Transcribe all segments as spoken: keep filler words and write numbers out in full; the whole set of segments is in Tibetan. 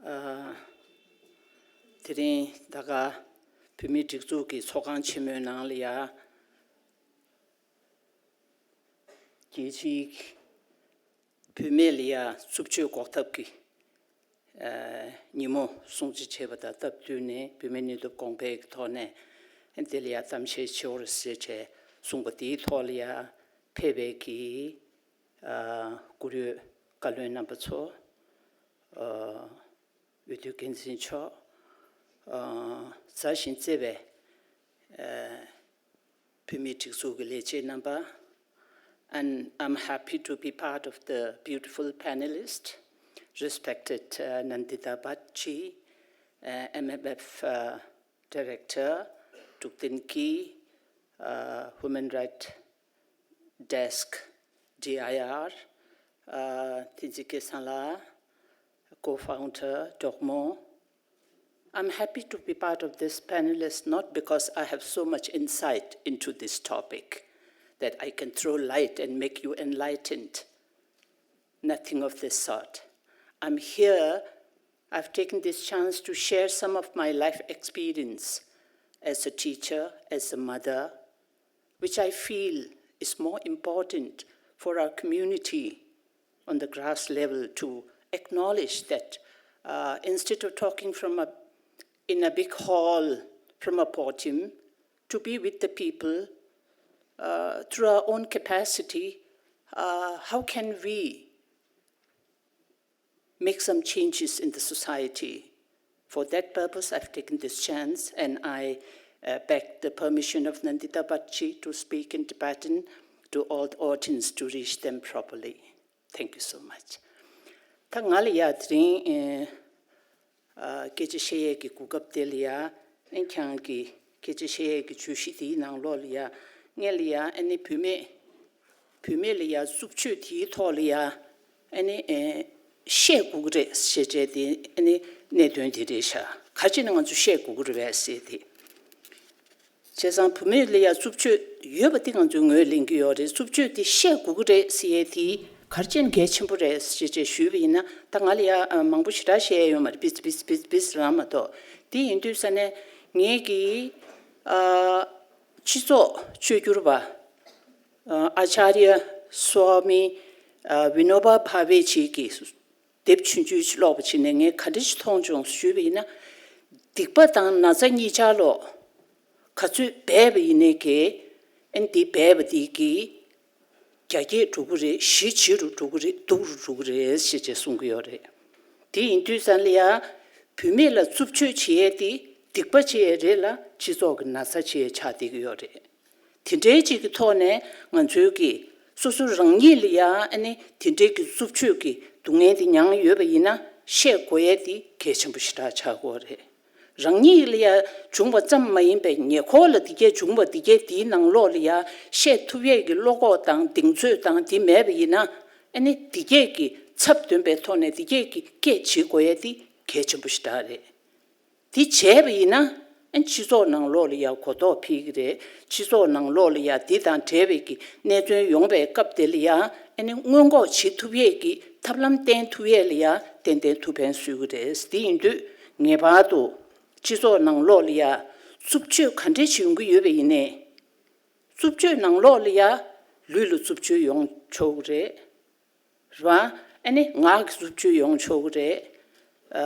ཨ། དེ་རིང་ད་ག་བོད་མིའི་སྒྲིག་འཛུགས་ཀྱི་ཚོགས་ཁང་ཆེན་མོའི་ནང་ལ་ཡ། རྒྱལ་སྤྱིའི་བུད་མེད་ལ་ཡ་རྩུབ་སྤྱོད་འགོག་ཐབས་ཀྱི་ཨ་ཉིན་མོ་སྲུང་བརྩི་བྱས་པ་དང་སྟབས་བསྟུན་ནས། བུད་མེད་ནུས་སྟོབས་གོང་འཕེལ་གྱི་ཐོག་ནས་དེ་ལ་ཡ་གཏམ་བཤད་བྱེད་འོར་ཟེར་བྱས་གསུངས་པ་དེའི་ཐོག་ལ་ཡ་ཕེབས་པའི་གི་ཨ་བཀུར་འོས་བཀའ་བློན་རྣམ་པ་ཚོ། ཨ། འོས་བསྡུ་འགན་འཛིན་མཆོག་ཨ། མཛའ་ཞིང་བརྩེ་བའི་ཨ་བོད་མིའི་སྒྲིག་འཛུགས་ཀྱི་ལས་བྱེད་རྣམ་པ། And I'm happy to be part of the beautiful panelist, respected uh, Nandita Bhattacharjee, uh, M M F uh, Director, Dukden Ki, uh, Human Rights Desk, D I R, uh, Tenzin Gyaltshen-la, co-founder, Dokmo. I'm happy to be part of this panelist, not because I have so much insight into this topic that I can throw light and make you enlightened. Nothing of this sort. I'm here, I've taken this chance to share some of my life experience as a teacher, as a mother, which I feel is more important for our community on the grass level to acknowledge that uh, instead of talking from a, in a big hall from a podium, to be with the people uh, through our own capacity, uh, how can we make some changes in the society. For that purpose, I've taken this chance and I uh, beg the permission of Nandita Bhattacharjee to speak in Tibetan to all the audience to reach them properly. Thank you so much. ད་ང་ལ་ཡ་དེ་རིང་ཨ་སྐད་ཆ་བཤད་ཡས་ཀྱི་གོ་སྐབས་དེ་ལ་ཡ། ཨ་ཁྱེད་རང་གི་སྐད་ཆ་བཤད་ཡས་ཀྱི་བརྗོད་གཞི་དེའི་ནང་ལོགས་ལ་ཡ། ངས་ལ་ཡ་ཨ་ནི་བུད་མེད། བུད་མེད་ལ་ཡ་རྩུབ་སྤྱོད་དེའི་ཐོག་ལ་ཡ། ཨ་ནི་ཨེ་བཤད་དགོས་ཀྱི་རེད་ཟེར་བྱས་དེ། ཨ་ནི་གནད་དོན་དེ་རེད་ཤག་ག་ཅི་ནས་ང་ཚོ་བཤད་དགོས་ཀྱི་རེད་པས་ཟེར་དེ། བྱས་ཙང་བུད་མེད་ལ་ཡ་རྩུབ་སྤྱོད་ཡོད་པ་དེ་ང་ཚོས་ངོས་ལེན་གྱི་ཡོད་རེད། རྩུབ་སྤྱོད་དེ་བཤད་དགོས་ཀྱི་རེད་ཟེར་ཡས་དེ་ག་རེ་བྱས་ནས་གལ་ཆེན་པོ་རེད་ཟེར་བྱས་ཞུས་པ་ཡིན་ན། ད་ང་ལ་ཡ་ཨ་མང་པོ་ཞེ་དྲག་བཤད་ཡས་ཡོད་མ་རེད། བིས་བིས་བིས་བིས་རང་མ་གཏོགས། དེ་ཡིན་དུས་ཙ་ནས་ངེད་ཀྱིས་ཨ་སྤྱི་ཚོགས་བཅོས་བསྒྱུར་པ། ཨ་ཨ་ཅཱརྱ་སྭ་མི་ཨ་བི་ནོ་བ་བྷ་ཝེ་ཇི་གི་དེབ་ཆུང་ཆུང་ཅིག་ཀློག་པ་ཕྱིན་ནས་ངས་ག་འདྲ་ཞིག་མཐོང་བྱུང་ཞུས་པ་ཡིན་ན། སྡིག་པ་དང་ན་ཚ་གཉིས་ཆར་ལོ་ག་ཚོད་སྦས་པ་ཡིན་ནའི་གི། ཨ་ནི་འདི་སྦས་པ་འདི་གི་རྒྱ་སྐྱེད་འགྲོ་གི་རེད། གཞི་བྱི་རུ་འགྲོ་གི་རེད། སྡུག་རུ་འགྲོ་གི་རེད་ཞེས་བྱས་གསུང་གི་ཡོད་རེད། དེ་ཡིན་དུས་ཙང་ལ་ཡ་བུད་མེད་ལ་རྩུབ་སྤྱོད་བྱེད་ཡས་དེ་སྡིག་པ་བྱེད་ཡས་རེད་ལ། སྤྱི་ཚོགས་ཀྱི་ན་ཚ་བྱེད་ཡས་ཆགས་བསྡད་ཀྱི་ཡོད་རེད། དེ་འདྲའི་ཅིག་གི་ཐོག་ནས་ང་ཚོའི་གི་སོ་སོ་རང་ཉིད་ལ་ཡ་ཨ་ནི་དེ་འདྲའི་གི་རྩུབ་སྤྱོད་ཀྱི་སྡུག་བསྔལ་དེ་མྱངས་ཡོད་པ་ཡིན་ན་བཤད་དགོས་ཡས་དེ་གལ་ཆེན་པོ་ཞེ་དྲག་ཆགས་ཀྱི་ཡོད་རེད། རང་ཉིད་ལ་ཡ་བྱུང་བ་ཙམ་མ་ཡིན་པའི་ཉེ་འཁོར་ལ་དེ་གས་བྱུང་བ་དེ་གས་དེའི་ནང་ལོགས་ལ་ཡ་བཤད་ཐུབ་ཡས་ཀྱི་བློ་ཁོག་དང་གདེང་ཚོད་དང་དེ་མེད་པ་ཡིན་ན། ཨ་ནི་དེ་གས་ཀྱི་ཚབ་འདོན་པའི་ཐོག་ནས་དེ་གས་ཀྱི་སྐད་བྱེད་དགོས་ཡས་དེ་གལ་ཆེན་པོ་ཞེ་དྲག་རེད། དེ་བྱས་པ་ཡིན་ན་ཨ་སྤྱི་ཚོགས་ནང་ལོགས་ལ་ཡ་གོ་རྟོགས་འཕེལ་གྱི་རེད། སྤྱི་ཚོགས་ནང་ལོགས་ལ་ཡ་དེ་དང་འབྲེལ་བའི་གི་གནད་དོན་ཡོང་པའི་སྐབས་དེ་ལ་ཡ་ཨ་ནི་སྔོན་འགོག་བྱེད་ཐུབ་ཡས་ཀྱི་ཐབས་ལམ་བསྟེན་ཐུབ་ཡས་ལ་ཡ་ཏན་ཏན་ཐུགས་ཕན་གསོས་ཀྱི་རེད། དེ་ཡིན་དུས་ངེས་པར་དུ་སྤྱི་ཚོགས་ནང་ལོགས་ལ་ཡ་རྩུབ་སྤྱོད་ག་འདྲས་ཅིག་ཡོང་གི་ཡོད་པ་ཡིན་ནའི། རྩུབ་སྤྱོད་ནང་ལོགས་ལ་ཡ་ལུས་ལ་རྩུབ་སྤྱོད་ཡོང་ཆོག་གི་རེད། རེད་བ། ཨ་ནི་ངག་གི་རྩུབ་སྤྱོད་ཡོང་ཆོག་གི་རེད། ཨ་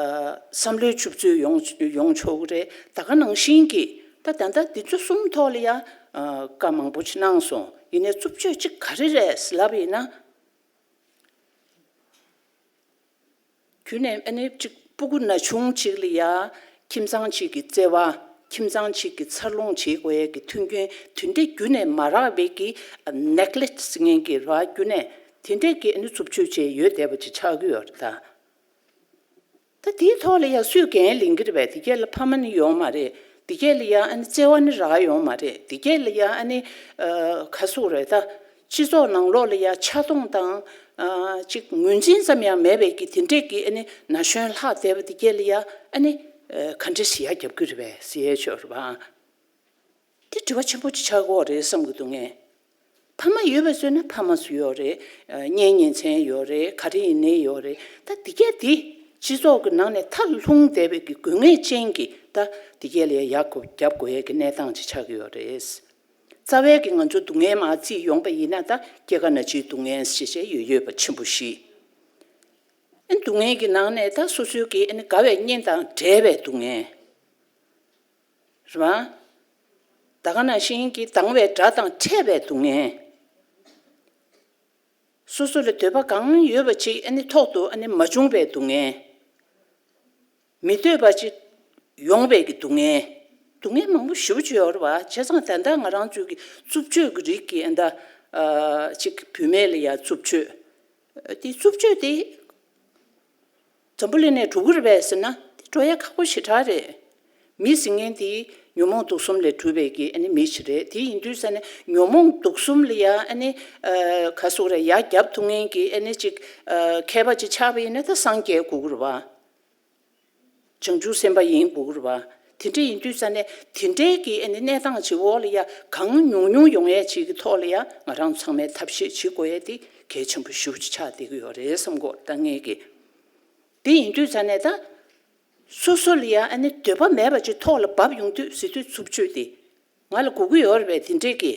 བསམ་བློའི་ཆུ་ཚོད་ཡོང་ཡོང་ཆོག་གི་རེད། ད་ག་ནང་བཞིན་གྱི་ད་ད་ལྟ་འདི་ཚོ་གསུམ་ཐོག་ལ་ཡ་ཨ་བཀའ་མང་པོ་ཅིག་གནང་སོང་། ཡིན་ནའི་རྩུབ་སྤྱོད་ཅིག་ག་རེ་རེད་ལབ་ཡིན་ན། རྒྱུན་ནས་ཨ་ནི་ཅིག་སྤུ་གུ་ན་ཆུང་ཅིག་ལ་ཡ་ཁྱིམ་ཚང་གཅིག་གི་བརྩེ་བ། ཁྱིམ་ཚང་གཅིག་གི་འཚར་ལོངས་བྱེད་དགོས་ཡས་ཀྱི་མཐུན་རྐྱེན་དེ་འདྲས་རྒྱུན་ནས་མ་རག་པའི་གི་ནེག་ལེག་ཟེར་མཁན་གྱི་ར་རྒྱུན་ནས་དེ་འདྲས་ཀྱི་ཨ་ནི་རྩུབ་སྤྱོད་བྱས་ཡོད་བསྡད་པ་ཅིག་ཆགས་ཀྱི་ཡོད་རེད་ད། ད་དེའི་ཐོག་ལ་ཡ་སུས་འགན་ལེན་གྱི་རེད་པས། དེ་གས་ལ་ཕ་མ་ནི་ཡོང་མ་རེད། དེ་གས་ལ་ཡ་ཨ་ནི་བརྩེ་བ་ནི་རག་ཡོང་མ་རེད། དེ་གས་ལ་ཡ་ཨ་ནི་ཨ་ག་ཟེར་དགོས་རེད་ད། སྤྱི་ཚོགས་ནང་ལོགས་ལ་ཡ་ཆགས་སྡང་དང་ཨ་ཅིག་ངོས་འཛིན་ཙམ་ཡང་མེད་པའི་གི་དེ་འདྲས་ཀྱི་ཨ་ནི་ན་གཞོན་ལྷག་བསྡད་པ་དེ་གས་ལ་ཡ་ཨ་ནི་ཨ་ག་འདྲས་ཡ་རྒྱབ་ཀྱི་རེད་པས་ཟེར་ཡས་ཆོག་རེད་པ། དེ་དྲི་བ་ཆེན་པོ་ཅིག་ཆགས་ཀྱི་ཡོད་རེད་བསམ་གྱི་འདུག་ངས། ཕ་མ་ཡོད་པ་བཟོས་ན་ཕ་མ་སུ་ཡོད་རེད། ཨ་གཉེན་ཉེ་ཚན་ཡོད་རེད། ག་རེ་ཡིན་ནའི་ཡོད་རེད། ད་དེ་གས་དེ་ སྤྱི་ཚོགས་ཀྱི་ནང་ནས་མཐར་ལྷུང་བསྡད་པའི་གི་དགོས་ངེས་ཅན་གྱི་ད་དེ་གས་ལ་ཡ་ཡར་རྒྱབ་དགོས་ཡས་ཀྱི་གནས་སྟངས་ཅིག་ཆགས་ཀྱི་ཡོད་རེད། རྩ་བའི་གི་ང་ཚོ་སྡུག་བསྔལ་མར་བརྩིས་ཡོང་པ་ཡིན་ན་ད་སྐྱེ་རྒ་ན་འཆིའི་སྡུག་བསྔལ་ཞེས་བྱས་ཡོད་ཡོད་པ་ཆེན་པོ་ཞིག་ཨ་ནི་སྡུག་བསྔལ་གྱི་ནང་ནས་ད་སོ་སོའི་གི་ཨ་ནི་རྒ་བའི་གཉེན་དང་བྲལ་བའི་སྡུག་བསྔལ། རེད་བ། ད་ག་ནང་བཞིན་གྱི་སྡང་བའི་དགྲ་དང་འཕྲད་པའི་སྡུག་བསྔལ། སོ་སོ་ལ་འདོད་པ་གང་ཡོད་པ་ཅིག་ཨ་ནི་ཐོག་ཏུ་ཨ་ནི་མ་བྱུང་བའི་སྡུག་བསྔལ། མི་འདོད་པ་ཅིག་ཡོང་བའི་གི་སྡུག་བསྔལ། སྡུག་བསྔལ་མང་པོ་ཞེ་པོ་ཅིག་ཡོད་རེད་བ། བྱས་ཙང་ད་ལྟ་ང་རང་ཚོའི་གི་རྩུབ་སྤྱོད་ཀྱི་རིགས་ཀྱི་ཨ་ད་ཨ་ཅིག་བུད་མེད་ལ་ཡ་རྩུབ་སྤྱོད། དེ་རྩུབ་སྤྱོད་དེ་འཛམ་བུ་གླིང་ནས་འགྲོ་གི་རེད་པས་ཟེར་ན་དེ་འགྲོ་ཡ་ཁག་པོ་ཞེ་དྲག་རེད། མི་ཟེར་མཁན་དེ་ཉོན་མོངས་དུག་གསུམ་ལས་གྲུབ་པའི་གི་ཨ་ནི་མི་ཞིག་རེད། དེ་ཡིན་དུས་ཙ་ནས་ཉོན་མོངས་དུག་གསུམ་ལ་ཡ་ཨ་ནི་ཨ་ག་སོག་རེད་ཡ་རྒྱབ་ཐུབ་མཁན་གི་ཨ་ནི་ཅིག་ཨ་མཁས་པ་ཅིག་ཆགས་པ་ཡིན་ན་ད་སངས་རྒྱས་དགོས་ཀྱི་རེད་བ། བྱང་ཆུབ་སེམས་དཔའ་ཡིན་དགོས་ཀྱི་རེད་བ། དེ་འདྲ་ཡིན་དུས་ཙ་ནས་དེ་འདྲའི་གི་ཨ་ནི་གནས་སྟངས་ཅིག་འོག་ལ་ཡ་གང་ཉུང་ཉུང་ཡོང་ཡས་ཅིག་གི་ཐོག་ལ་ཡ་ང་རང་ཚང་མས་ཐབས་ཤེས་བྱེད་དགོས་ཡས་དེ་གལ་ཆེན་པོ་ཞེ་པོ་ཅིག་ཆགས་བསྡད་ཀྱི་ཡོད་རེད་བསམ་གྱི་ད་ངས་གི་དེ་ཡིན་དུས་ཙ་ནས་ད། སོ་སོ་ལ་ཡ་ཨ་ནི་འདོད་པ་མེད་པ་ཅིག་ཐོག་ལ་བབས་ཡོང་དུས་ཟེར་དུས་རྩུབ་སྤྱོད་དེ་ང་ལ་དགོས་ཀྱི་ཡོད་རེད་པས་དེ་འདྲས་ཀྱི།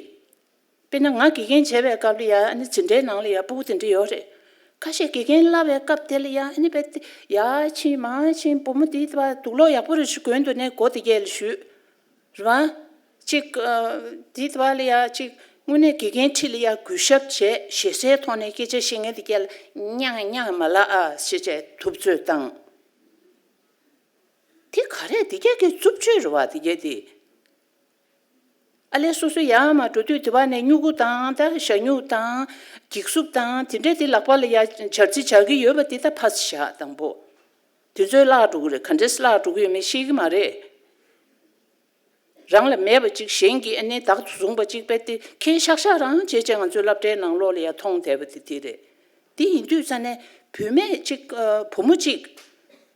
དཔེར་ན་ང་དགེ་རྒན་བྱས་པའི་སྐབས་ལ་ཡ་ཨ་ནི་འཛིན་གྲྭའི་ནང་ལ་ཡ་སྤུ་གུ་དེ་འདྲས་ཡོད་རེད། ཁ་ཤས་དགེ་རྒན་བསླབ་པའི་སྐབས་དེ་ལ་ཡ་ཨ་ནི་རྦད་དེ་ཡར་ཕྱིན་མར་ཕྱིན་བུ་མོ་དེ་དུ་བ་དུག་ལོག་ཡག་པོ་རེ་ཞིག་གོན་འདུག་ནས་མགོ་དེ་གས་ལ་གཞུས། རེད་བ། ཅིག་ཨ་དེ་དུ་བ་ལ་ཡ་ཅིག་དངོས་གནས་དགེ་རྒན་ཁྲིད་ལ་ཡ་གུས་ཞབས་བྱས་ཞེ་སའི་ཐོག་ནས་སྐད་ཆ་བཤད་མཁན་དེ་གས་ལ་ཉག་ཉག་མ་ལ་ཨ་ཞེས་བྱས་ཐུབ་ཚོད་བཏང་། དེ་ག་རེད་དེ་གས་ཀྱི་རྩུབ་སྤྱོད་རེད་བ་དེ་གས་དེ། ཨ་ལས་སོ་སོ་ཡར་མར་འགྲོ་དུས་དེ་བ་ནས་སྨྱུ་གུ་དང་ད་ཞ་སྨྱུག་དང་འགྱིག་སུབ་དང་དེ་འདྲས་དེ་ལག་པ་ལ་ཡ་འབྱར་རྩི་འབྱར་གྱི་ཡོད་པ་དེ་ད་ཕར་བཞག་དང་པོ། དེ་ཚོའི་བརླག་འགྲོ་གི་རེད། ག་འདྲས་བརླག་འགྲོ་གི་ཡོད་མེད་ཤེས་ཀྱི་མ་རེད། རང་ལ་མེད་པ་ཅིག་གཞན་གྱིས་ཨ་ནི་བདག་ཏུ་བཟུང་བ་ཅིག་དཔེ་དེ་ཁྱེད་ཤག་ཤག་རང་བྱས་བྱས་ང་ཚོའི་སློབ་གྲྭའི་ནང་ལོགས་ལ་ཡ་མཐོང་བསྡད་པ་དེ་དེ་རེད། དེ་ཡིན་དུས་ཙ་ནས་བུད་མེད་ཅིག་ཨ་བུ་མོ་ཅིག་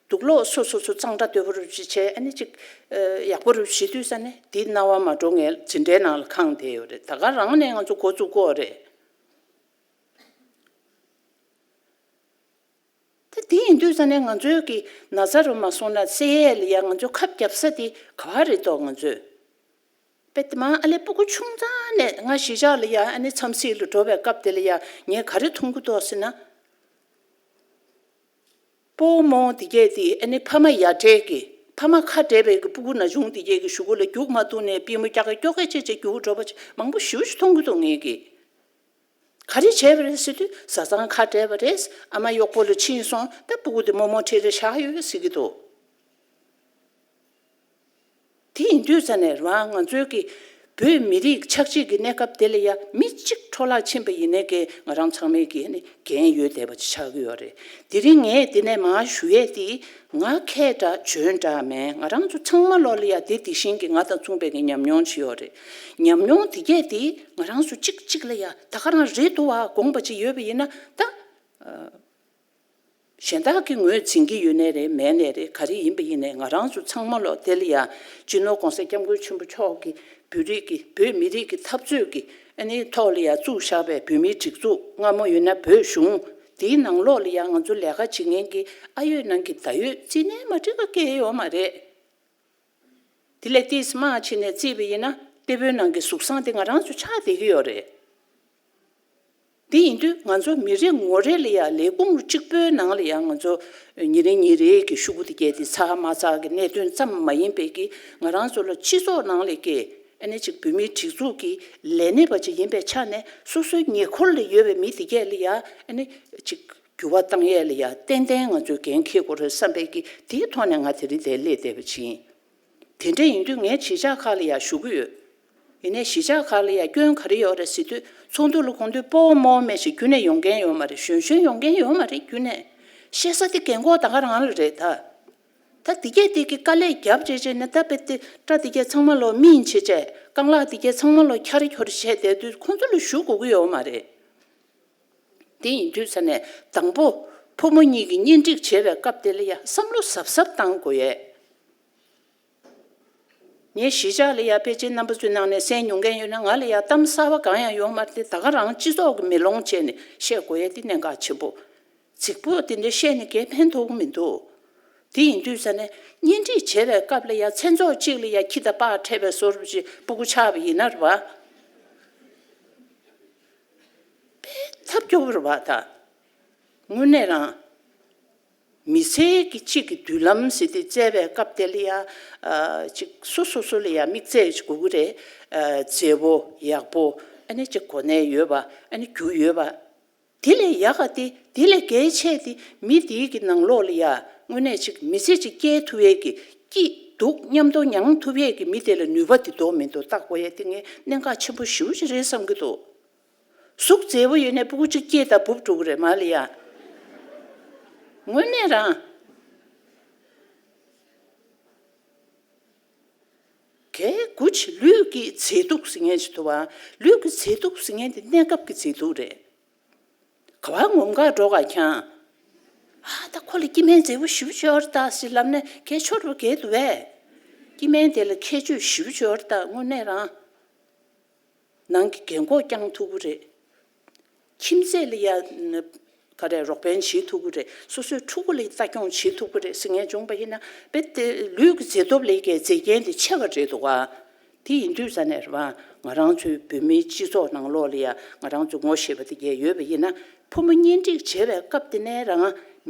དུག་ལོག་སོ་སོ་སོ་གཙང་སྦྲ་དོད་པོ་རུ་ཅིག་བྱས་ཨ་ནི་ཅིག་ཨ་ཡག་པོ་རུ་བྱེད་དུས་ཙ་ནས་དེ་རྣ་བ་མ་འགྲོ་ངས་འཛིན་གྲྭའི་ནང་ལ་ཁེངས་བསྡད་ཡོད་རེད། ད་ག་རང་ནས་ང་ཚོ་འགོ་བཙུགས་དགོས་རེད། ད་དེ་ཡིན་དུས་ཙ་ནས་ང་ཚོའི་གི་ན་ཚ་རུ་མ་སོང་ན་སེ་ཡས་ལ་ཡ་ང་ཚོ་ཁབ་རྒྱབ་ས་དེ་ག་བ་རེད་དོ་ང་ཚོས། དཔེ་དེ་མ་ཨ་ལས་སྤུ་གུ་ཆུང་ཙང་ནས་ང་གཞིས་ཆགས་ལ་ཡ་ཨ་ནི་འཚམས་གཟིགས་ལ་འགྲོ་བའི་སྐབས་དེ་ལ་ཡ་ངས་ག་རེ་མཐོང་གི་འདུག་ཟེར་ན། སྤོ་བོ་རྨོ་བོ་དེ་གས་དེ་ཨ་ནི་ཕ་མ་ཡ་བྲལ་གི་ཕ་མ་ཁ་བྲལ་བའི་གི་སྤུ་གུ་ན་ཆུང་དེ་གས་གི་གཞུག་གུ་ལ་རྒྱུག་མ་ཐུབ་ནས་པུས་མོ་སྐྱག་ག་སྐྱོག་ག་བྱས་བྱས་རྒྱུག་འགྲོ་བ་ཅིག་མང་པོ་ཞེ་པོ་ཞིག་མཐོང་གི་འདུག་ངས་གི་ག་རེ་བྱས་པ་རེད་ཟེར་དུས་བཟའ་ཚང་ཁ་བྲལ་བ་རེད། ཨ་མ་གཡོག་པོ་ལ་ཕྱིན་སོང་ད་སྤུ་གུ་དེ་རྨོ་མོ་ཁྲིད་རེ་བཞག་ཡོད་ཟེར་གི་འདུག་དེ་ཡིན་དུས་ཙ་ནས་རང་ང་ཚོའི་གི་བོད་མི་རིགས་ཆགས་འཇིག་གི་གནས་སྐབས་དེ་ལ་ཡ་མི་གཅིག་འཕྲོ་བརླག་ཕྱིན་པ་ཡིན་ནའི་གི་ང་རང་ཚང་མའི་གི་ནི་འགན་ཡོད་བསྡད་པ་ཅིག་ཆགས་ཀྱི་ཡོད་རེད། དེ་རིང་ངས་འདི་ནས་མར་ཞུ་ཡས་དེ་ང་མཁས་འདྲ་འཇོན་འདྲ་མེད། ང་རང་ཚོ་ཚང་མ་ལོ་ལ་ཡ་དེ་དེ་བཞིན་གི་ང་དང་མཚུངས་པའི་གི་ཉམས་མྱོང་ཅིག་ཡོད་རེད། ཉམས་མྱོང་དེ་གས་དེ་ང་རང་ཚོ་གཅིག་གཅིག་ལ་ཡ་ད་ག་རང་རེད་འདུག་བ་དགོངས་པ་ཅིག་ཡོད་པ་ཡིན་ན་ད། གཞན་དག་གིས་ངོས་འཛིན་གྱི་ཡོད་ནའི་རེད་མེད་ནའི་རེད། ག་རེ་ཡིན་པ་ཡིན་ནའི་ང་རང་ཚོ་ཚང་མ་ལོ་དེ་ལ་ཡ་སྤྱི་ནོར་༸གོང་ས་༸སྐྱབས་མགོན་ཆེན་པོ་མཆོག་གིས་བོད་རིགས་ཀྱི་བོད་མི་རིགས་ཀྱི་འཐབ་རྩོད་ཀྱི་ཨ་ནི་ཐོག་ལ་ཡ་བཙུགས་བཞག་པའི་བོད་མིའི་སྒྲིག་འཛུགས་སྔ་མོ་ཡོད་ན་བོད་གཞུང་དེའི་ནང་ལོགས་ལ་ཡ་ང་ཚོ་ལས་ཀ་བྱེད་མཁན་གྱི་ཨ་ཡོད་ནང་གི་ད་ཡོད་རྩིས་ནས་མ་འགྲིག་ག་སྐད་ཡོད་མ་རེད། དེ་ལས་ཏིས་མ་ཕྱིན་ནས་བརྩིས་པ་ཡིན་ན་ཏེ་བོའི་ནང་གི་གཟུགས་བཟང་དེ་ང་རང་ཚོ་ཆགས་བསྡད་ཀྱི་ཡོད་རེད། དེ་ཡིན་དུས་ང་ཚོ་མི་རེ་ངོ་རེ་ལ་ཡ་ལས་ཁུངས་གཅིག་པོའི་ནང་ལ་ཡ་ང་ཚོ་ཉིན་རེ་ཉིན་རེའི་གི་ཤུ་གུ་དེ་སྐྱེལ་ཏེ་ཚ་མ་ཚ་གི་གནད་དོན་ཙམ་མ་ཡིན་པའི་གི་ང་རང་ཚོ་ལ་སྤྱི་ཚོགས་ནང་ལ་སྐྱེས་ཨ་ནི་ཅིག་བོད་མིའི་སྒྲིག་འཛུགས་ཀྱི་ལས་སྣེ་པ་ཅིག་ཡིན་པའི་ཆ་ནས་སོ་སོའི་ཉེ་འཁོར་ལ་ཡོད་པའི་མི་དེ་སྐྱེལ་ལ་ཡ་ཨ་ནི་ཅིག་འགྱུར་བ་བཏང་ཡས་ལ་ཡ་ཏན་ཏན་ང་ཚོས་འགན་འཁྱེར་དགོས་རེད་བསམ་པའི་གི་དེའི་ཐོག་ནས་ང་དེ་རིང་འདིར་སླེབས་བསྡད་པ་ཅིག་ཡིན། དེ་འདྲ་ཡིན་དུས་ངས་གཞིས་ཆགས་ཁག་ལ་ཡ་ཞུ་གི་ཡོད། ཡིན་ནའི་གཞིས་ཆགས་ཁག་ལ་ཡ་སྐྱོན་ག་རེ་ཡོད་རེད་ཟེར་དུས་ཚོགས་འདུ་ལ་གོང་དུས་སྤོ་བོ་རྨོ་བོ་མེད་ཞིག་རྒྱུན་ནས་ཡོང་མཁན་ཡོད་མ་རེད། གཞོན་གཞོན་ཡོང་མཁན་ཡོད་མ་རེད། རྒྱུན་ནས་བཤད་ས་དེ་རྒན་གོག་ད་ག་རང་ལ་རེད་ད། ད་དེ་གས་དེ་གི་དཀའ་ལས་རྒྱབ་བྱས་བྱས་ནས་ད་དཔེ་དེ་སྐྲ་དེ་གས་ཚང་མ་ལོ་སྨིན་བྱས་བྱས་རྐང་ལག་དེ་གས་ཚང་མ་ལོ་འཁྱར་འཁྱོར་བྱས་བསྡད་དུས་ཁོང་ཚོ་ལ་ཞུ་དགོས་ཀྱི་ཡོད་མ་རེད། དེ་ཡིན་དུས་ས་ནས་དང་པོ་ཕོ་མོ་གཉིས་ཀྱི་གཉེན་སྒྲིག་བྱེད་པའི་སྐབས་དེ་ལ་ཡ་བསམ་བློ་གཟབ་གཟབ་བཏང་དགོས་ཡས། ངའི་གཞིས་ཆགས་ལ་ཡ་དཔེ་ཆའི་རྣམ་པ་ཚོའི་ནང་ནས་གསན་མྱོང་མཁན་ཡོད་ན་ང་ལ་ཡ་གཏམ་གསར་པ་གང་ཡང་ཡོད་མ་རེད་དེ་ད་ག་རང་སྤྱི་ཚོགས་ཀྱི་མེ་ལོང་བྱས་ནས་བཤད་དགོས་ཡས་དེ་གནད་འགག་ཆེན་པོ། རྫིག་པོ་དེ་འདྲ་བཤད་ནས་གའི་ཕན་ཐོགས་ཀྱི་མི་འདུག་དེ་ཡིན་དུས་ས་ནས་གཉེན་སྒྲིག་བྱེད་པའི་སྐབས་ལ་ཡང་མཚན་ཚོགས་གཅིག་ལ་ཡང་ཁྱི་དང་སྤགས་འཕྲད་པའི་བཟོ་འདྲ་ཅིག་སྤུ་གུ་ཆགས་པ་ཡིན་ན་རེད་བ། དཔེ་ཐབས་སྐྱོ་བོ་རེད་བ་ད། དངོས་གནས་རང་། མི་ཚེ་གི་གཅིག་གི་མདུན་ལམ་ཟེར་དེ་བཙལ་བའི་སྐབས་དེ་ལ་ཡ། ཨ། ཅིག་སོ་སོ་སོ་ལ་ཡ་དམིགས་བརྩེ་ཅིག་དགོས་ཀྱི་རེད། ཨ། མཛེས་པོ་ཡག་པོ། ཨ་ནི་ཅིག་གོ་གནས་ཡོད་པ། ཨ་ནི་རྒྱུ་ཡོད་པ། དེ་ལས་ཡག་ག་དེ་དེ་ལས་གལ་ཆེ་དེ་མི་དེའི་གི་ནང་ལོགས་ལ་ཡ་དངོས་གནས་ཅིག་མི་ཚེ་ཅིག་སྐྱེལ་ཐུབ་ཡས་ཀྱི་སྐྱིད་སྡུག་མཉམ་དུ་མྱང་ཐུབ་ཡས་ཀྱི་མི་དེ་ལ་ནུས་པ་དེ་འདུག་མི་འདུག་བལྟ་དགོས་ཡས་དེ་ངས་གནད་འགག་ཆེན་པོ་ཞེ་པོ་ཅིག་རེད་བསམ་གྱི་འདུག་གཟུགས་མཛེས་པོ་ཡོད་ནས་སྤུ་གུ་གཅིག་སྐྱེས་དང་འབུབ་འགྲོ་གི་རེད་མ་ལ་ཡ། དངོས་གནས་རང་། གལ་དགུ་ལུས་ཀྱི་མཛེས་སྡུག་ཟེར་མཁན་ཞིག་འདུག་བ། ལུས་ཀྱི་མཛེས་སྡུག་ཟེར་མཁན་དེ་གནས་སྐབས་ཀྱི་མཛེས་སྡུག་རེད། ག་བ་ངོམ་ག་འགྲོ་ག་ཁྱང་། ཨ་ད་ཁོ་ལ་སྐྱེ་དམན་མཛེས་པོ་ཞེ་པོ་ཅིག་ཡོད་རེད་ད་ཟེར་ལབ་ནས་གལ་ཆོར་བ་གལ་འདུག་བས། སྐྱེ་དམན་དེ་ལ་ཁྱད་ཆོས་ཞེ་པོ་ཅིག་ཡོད་རེད་ད་དངོས་གནས་རང་། ནང་གི་རྒན་གོག་བསྐྱང་ཐུབ་ཀྱི་རེད། ཁྱིམ་མཚེས་ལ་ཡ། ག་རེ་རོགས་ཕན་བྱེད་ཐུབ་ཀྱི་རེད། སོ་སོའི་ཕྲུ་གུ་ལ་ལྟ་སྐྱོང་བྱེད་ཐུབ་ཀྱི་རེད་ཟེར་མཁན་བྱུང་བ་ཡིན་ན་དཔེ་དེ་ལུས་ཀྱི་མཛེས་སྟོབས་ལས་ཀའི་མཛེས་རྒྱན་དེ་ཆེ་བ་རེད་འདུག་ག་དེ་ཡིན་དུས་ས་ནས་རེད་བ། ང་རང་ཚོའི་བོད་མིའི་སྤྱི་ཚོགས་ནང་ལོགས་ལ་ཡ་ང་རང་ཚོ་ངོ་ཤེས་པ་དེ་གས་ཡོད་པ་ཡིན་ན་ཕོ་མོ་གཉེན་སྒྲིག་བྱེད་པའི་སྐབས་དེ་ནས་རང་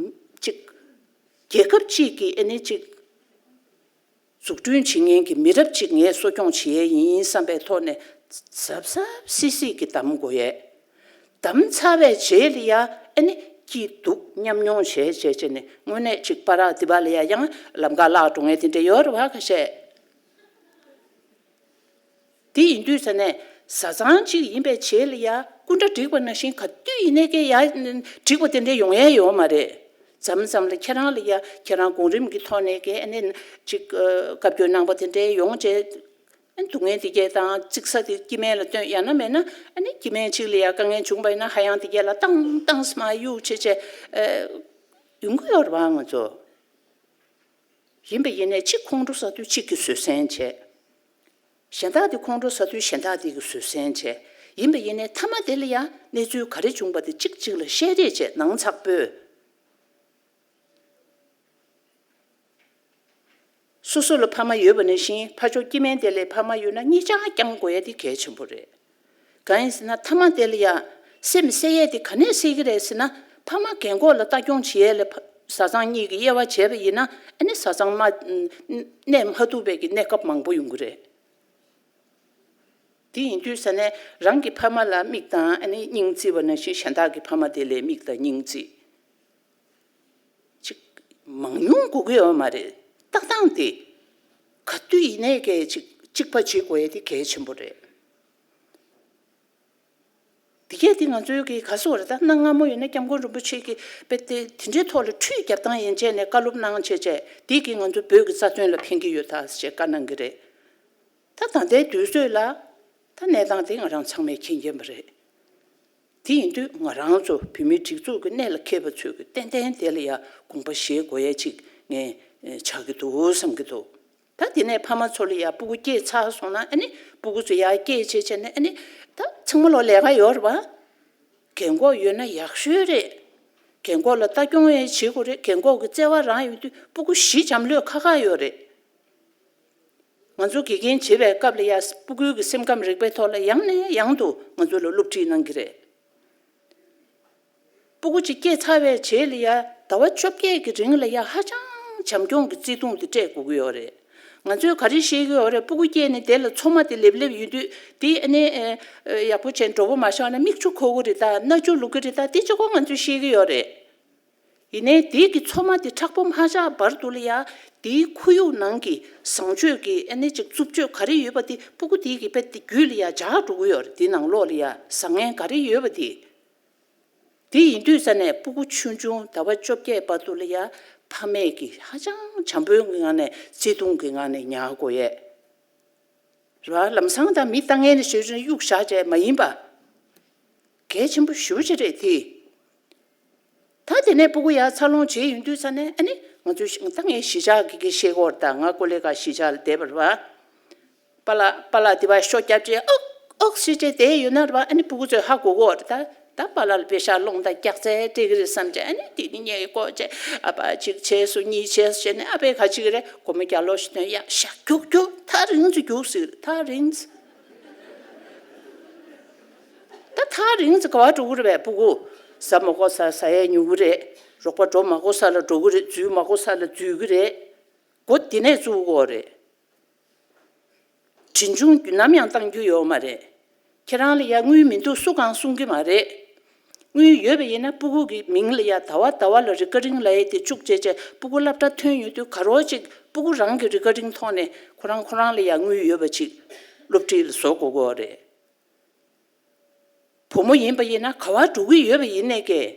ཅིག་རྒྱལ་ཁབ་ཅིག་གི་ཨ་ནི་ཅིག་འཛུགས་སྐྲུན་བྱེད་མཁན་གྱི་མི་རབས་གཅིག་ངས་གསོ་སྐྱོང་བྱེད་ཡས་ཡིན་བསམ་པའི་ཐོག་ནས་གཟབ་གཟབ་སིལ་སིལ་གྱིས་གདམ་དགོས་ཡས། གདམ་ཚར་བའི་རྗེས་ལ་ཡ་ཨ་ནི་སྐྱིད་སྡུག་མཉམ་མྱོང་བྱས་བྱས་བྱས་ནས་དངོས་གནས་ཅིག་པ་རག་འདི་པ་ལ་ཡ་ཡང་ལམ་ཁ་བརླག་འགྲོ་མཁན་དེ་འདྲ་ཡོད་རེད་བ་ཁ་ཤས། དེ་ཡིན་དུས་ས་ནས་བཟའ་ཚང་གཅིག་ཡིན་པའི་ཆེད་ལ་ཡ་སྐུ་འདྲ་འགྲིག་པ་ནང་བཞིན་ག་དུས་ཡིན་ནའི་ཀྱེ་ཡ་འགྲིག་པ་དེ་འདྲ་ཡོང་ཡ་ཡོད་མ་རེད། མཚམས་མཚམས་ལ་ཁྱེད་རང་ལ་ཡ་ཁྱེད་རང་གོང་རིམ་གྱི་ཐོག་ནས་ཀྱེ་ཨ་ནི་ཅིག་བཀའ་བཀྱོན་གནང་པ་དེ་འདྲ་ཡོང་བྱས། ཨ་ནི་སྡུག་བསྔལ་དེ་གས་དང་ཅིག་ས་དེ་སྐྱེ་དམན་ལ་སྟོན་ཡང་ན་མེད་ན་ཨ་ནི་སྐྱེ་དམན་གཅིག་ལ་ཡ་དཀའ་ངལ་བྱུང་བ་ཡིན་ན་ཧ་ཡང་དེ་གས་ལ་བཏང་བཏང་སྨ་གཡུག་བྱས་བྱས་ཡོང་གི་ཡོད་རེད་བ་ང་ཚོ། ཡིན་པ་ཡིན་ནའི་གཅིག་ཁོང་ཁྲོ་ཟ་དུས་གཅིག་གིས་བཟོད་བསྲན་བྱས། གཞན་དག་དེ་ཁོང་ཁྲོ་ཟ་དུས་གཞན་དག་དེ་གིས་བཟོད་བསྲན་བྱས། ཡིན་པ་ཡིན་ནའི་མཐའ་མ་དེ་ལ་ཡང་གནས་ཚུལ་ག་རེ་བྱུང་བ་དེ་གཅིག་གཅིག་ལ་བཤད་རེས་བྱས་ནང་ཚགས་པོས། སོ་སོ་ལ་ཕ་མ་ཡོད་པ་ནང་བཞིན་ཕར་ཕྱོགས་སྐྱེ་དམན་དེ་ལ་ཕ་མ་ཡོད་ན་གཉིས་ཆ་བསྐྱང་དགོས་ཡ་དེ་གལ་ཆེན་པོ་རེད། གང་ཡིན་ཟེར་ན་མཐའ་མ་དེ་ལ་ཡ་སེམས་གསོ་ཡས་དེ་ག་ནས་གསོ་གི་རེད་ཟེར་ན་ཕ་མ་རྒན་གོག་ལ་ལྟ་སྐྱོང་བྱེད་ཡས་ལ་ཕ་བཟའ་ཚང་གཉིས་ཀྱི་དབྱེ་བ་བྱས་པ་ཡིན་ན་ཨ་ནི་བཟའ་ཚང་མ་གནས་མ་ཐུབ་པའི་གི་གནས་སྐབས་མང་པོ་ཡོང་གི་རེད། དེ་ཡིན་དུས་ས་ནས་རང་གི་ཕ་མ་ལ་མིག་དང་ཨ་ནི་སྙིང་བརྩི་བ་ནང་བཞིན་གཞན་དག་གི་ཕ་མ་དེ་ལ་མིག་དང་སྙིང་བརྩི། ཅིག་མང་ཉུང་དགོས་ཀྱི་ཡོད་མ་རེད། ལྟ་སྟངས་དེ་ག་དུས་ཡིན་ནའི་གལ་ཅིག་གཅིག་པ་བྱེད་དགོས་ཡ་དེ་གལ་ཆེན་པོ་རེད། དེ་གས་དེ་ང་ཚོའི་གི་ག་སོགས་རེད་ད་གནའ་སྔ་མོ་ཡིན་ན་སྐྱབས་མགོན་རིན་པོ་ཆེ་གི་དཔེ་དེ་དེ་འདྲའི་ཐོག་ལ་ཁྲུས་རྒྱབ་སྟངས་ཡན་ཆད་ནས་བཀའ་སློབ་གནང་བྱས་བྱས་དེ་གི་ང་ཚོ་བོད་ཀྱི་རྩ་དོན་ལ་ཕན་གྱི་ཡོད་ད་ཟེར་བྱས་བཀའ་གནང་གི་རེད། ད་ད་ལྟའི་དུས་ཚོད་ལ་ད་གནས་སྟངས་དེ་ང་རང་ཚང་མས་མཁྱེན་མཁྱེན་པ་རེད། དེ་ཡིན་དུས་ང་རང་ཚོ་བོད་མིའི་སྒྲིག་འཛུགས་ཀྱི་གནད་ལ་འཁེལ་བ་ཚོས་ཀྱི་ཏན་ཏན་དེ་ལ་ཡ་དགོངས་པ་བཞེས་དགོས་ཡ་ཅིག་ངས་ཆགས་ཀྱི་འདུག་བསམ་གྱི་འདུག་ད་དེ་ནས་ཕ་མ་ཚོ་ལ་ཡ་སྤུ་གུ་སྐྱེས་ཚར་སོང་ན་ཨ་ནི་སྤུ་གུ་ཚོ་ཡར་སྐྱེས་བྱས་བྱས་ནས་ཨ་ནི་ད་ཚང་མ་ལོ་ལས་ཀ་ཡོད་རེད་བ། རྒན་གོག་ཡོད་ན་ཡག་ཤོས་རེད། རྒན་གོག་ལ་ལྟ་སྐྱོང་ཡང་བྱེད་དགོས་རེད། རྒན་གོག་གི་བརྩེ་བ་རང་ཡོད་དུས་སྤུ་གུ་བཞི་འཇམ་ལྷོད་ཁ་ཁ་ཡོད་རེད། ང་ཚོ་དགེ་རྒན་བྱེད་པའི་སྐབས་ལ་ཡ་སྤུ་གུའི་གི་སེམས་ཁམས་རིག་པའི་ཐོག་ལ་ཡང་ནས་ཡང་དུ་ང་ཚོ་ལ་སློབ་ཁྲིད་གནང་གི་རེད། སྤུ་གུ་གཅིག་སྐྱེས་ཚར་བའི་རྗེས་ལ་ཡ་ཟླ་བ་བཅོ་བརྒྱད་ཀྱི་རིང་ལ་ཡ་ཧ་ཅང་བྱམས་སྐྱོང་གི་བརྩེ་དུང་དེ་སྤྲད་དགོས་ཀྱི་ཡོད་རེད། ང་ཚོས་ག་རེ་ཤེས་ཀྱི་ཡོད་རེད། སྤུ་གུ་སྐྱེས་ནས་དེ་ལ་མཚོ་མ་དེ་ལེབ་ལེབ་ཡོད་དུས་དེ་ཨ་ནི་ཨ་ཡག་པོ་བྱས་འགྲོ་པོ་མ་ཤོར་ན་མིག་ཆུ་ཁོ་གི་རེད་ད། སྣ་ཆུ་བླུག་གི་རེད་ད། དེ་གཅིག་པོ་ང་ཚོས་ཤེས་ཀྱི་ཡོད་རེད། ཡིན་ནའི་དེའི་གི་མཚོ་མ་དེ་མཁྲེགས་པོ་མ་ཆགས་བར་དུ་ལ་ཡ་དེའི་ཁོར་ཡུག་ནང་གི་བཟང་སྤྱོད་ཀྱི་ཨ་ནི་ཅིག་རྩུབ་སྤྱོད་ག་རེ་ཡོད་པ་དེ་སྤུ་གུ་དེའི་གི་དཔེ་དེ་རྒྱུད་ལ་ཡ་འཇགས་འགྲོ་གི་ཡོད་རེད། དེའི་ནང་ལོགས་ལ་ཡ་བཟང་ངན་ག་རེ་ཡོད་པ་དེ། དེ་ཡིན་དུས་ས་ནས་སྤུ་གུ་ཆུང་ཆུང་ཟླ་བ་བཅོ་བརྒྱད་བར་དུ་ལ་ཡ་ཕ་མས་ཀྱི་ཧ་ཅང་བྱམས་པོའི་ངང་ནས་བརྩེ་དུང་གི་ངང་ནས་ཉར་དགོས་ཡས། རེད་བ། ལམ་སང་ད་མི་ལྟ་མཁན་ནི་ཞེ་ཅིག་གཡུག་བཞག་བྱས་མ་ཡིན་པ། གལ་ཆེན་པོ་ཞེ་པོ་ཅིག་རེད་དེ། ད་དེ་ནས་སྤུ་གུ་ཡར་འཚར་ལོངས་བྱས་ཡོང་དུས་ས་ནས་ཨ་ནི་ང་ཚོ་ཤི་ད་ངས་གཞིས་ཆགས་ཀྱི་གི་ཤེས་སྐོར་དང་ང་ཀོ་ལེ་ག་གཞིས་ཆགས་ལ་བསྡད་པ་རེད་བ། པཱ་ལགས་པཱ་ལགས་དེ་བ་ཤོ་རྒྱབ་བྱས་ཨོག་ཨོག་ཟེར་བྱས་བསྡད་ཡོད་ན་རེད་བ། ཨ་ནི་སྤུ་གུ་ཚོས་ཧ་གོ་གོ་རེད་ད། ད་པཱ་ལགས་ལ་པེ་ཤག་སློང་དང་སྐྱག་རྫས་སྤྲད་ཀྱི་རེད་བསམ་བྱས། ཨ་ནི་དེ་ནི་ངས་ཀོ་བྱས། ཨ་ཕ་གཅིག་བྱས་སོང་། གཉིས་བྱས་སོང་བྱས་ནས། ཨ་ཕས་ག་ཅིག་རེད། སྒོར་མོ་བརྒྱ་ལོ་ཞིག་བཏོན། ཡ་ཤ་རྒྱུག་རྒྱུག་ཐག་རིང་ཙམ་རྒྱུགས་ཟེར། ཐག་རིང་ཙམ། ད་ཐག་རིང་ཙམ་ག་པར་འགྲོ་གི་རེད་པས། སྤུ་གུ་ཟ་མ་དགོས་ས་ཟ་ཡས་ཉོ་གི་རེད། རོགས་པ་འགྲོ་མ་དགོས་ས་ལ་འགྲོ་གི་རེད། འཛུལ་མ་དགོས་ས་ལ་འཛུལ་གི་རེད། སྒོ་དེ་ནས་བཙུགས་དགོས་རེད། གྲོན་ཆུང་ནམ་ཡང་བཏང་རྒྱུ་ཡོད་མ་རེད། ཁྱེད་རང་ལ་ཡ་དངུལ་མི་འདུག་སུ་གང་གསུང་གི་མ་རེད། དངུལ་ཡོད་པ་ཡིན་ན་སྤུ་གུ་གི་མིང་ལ་ཡ་ཟླ་བ་ཟླ་བ་ལ་རི་ཀ་རིང་ལབ་ཡས་དེ་བཅུག་བྱས་བྱས། སྤུ་གུ་སློབ་གྲྭ་ཐོན་ཡོང་དུས་ག་རོ་ཅིག་སྤུ་གུ་རང་གི་རི་ཀ་རིང་ཐོག་ནས་ཁོ་རང་ཁོ་རང་ལ་ཡ་དངུལ་ཡོད་པ་ཅིག་སློབ་ཁྲིད་ལ་བཟོ་དགོས་ཀྱི་ཡོད་རེད། བུ་མོ་ཡིན་པ་ཡིན་ན་ག་པར་འགྲོ་གི་ཡོད་པ་ཡིན་ནའི་ཀྱེ།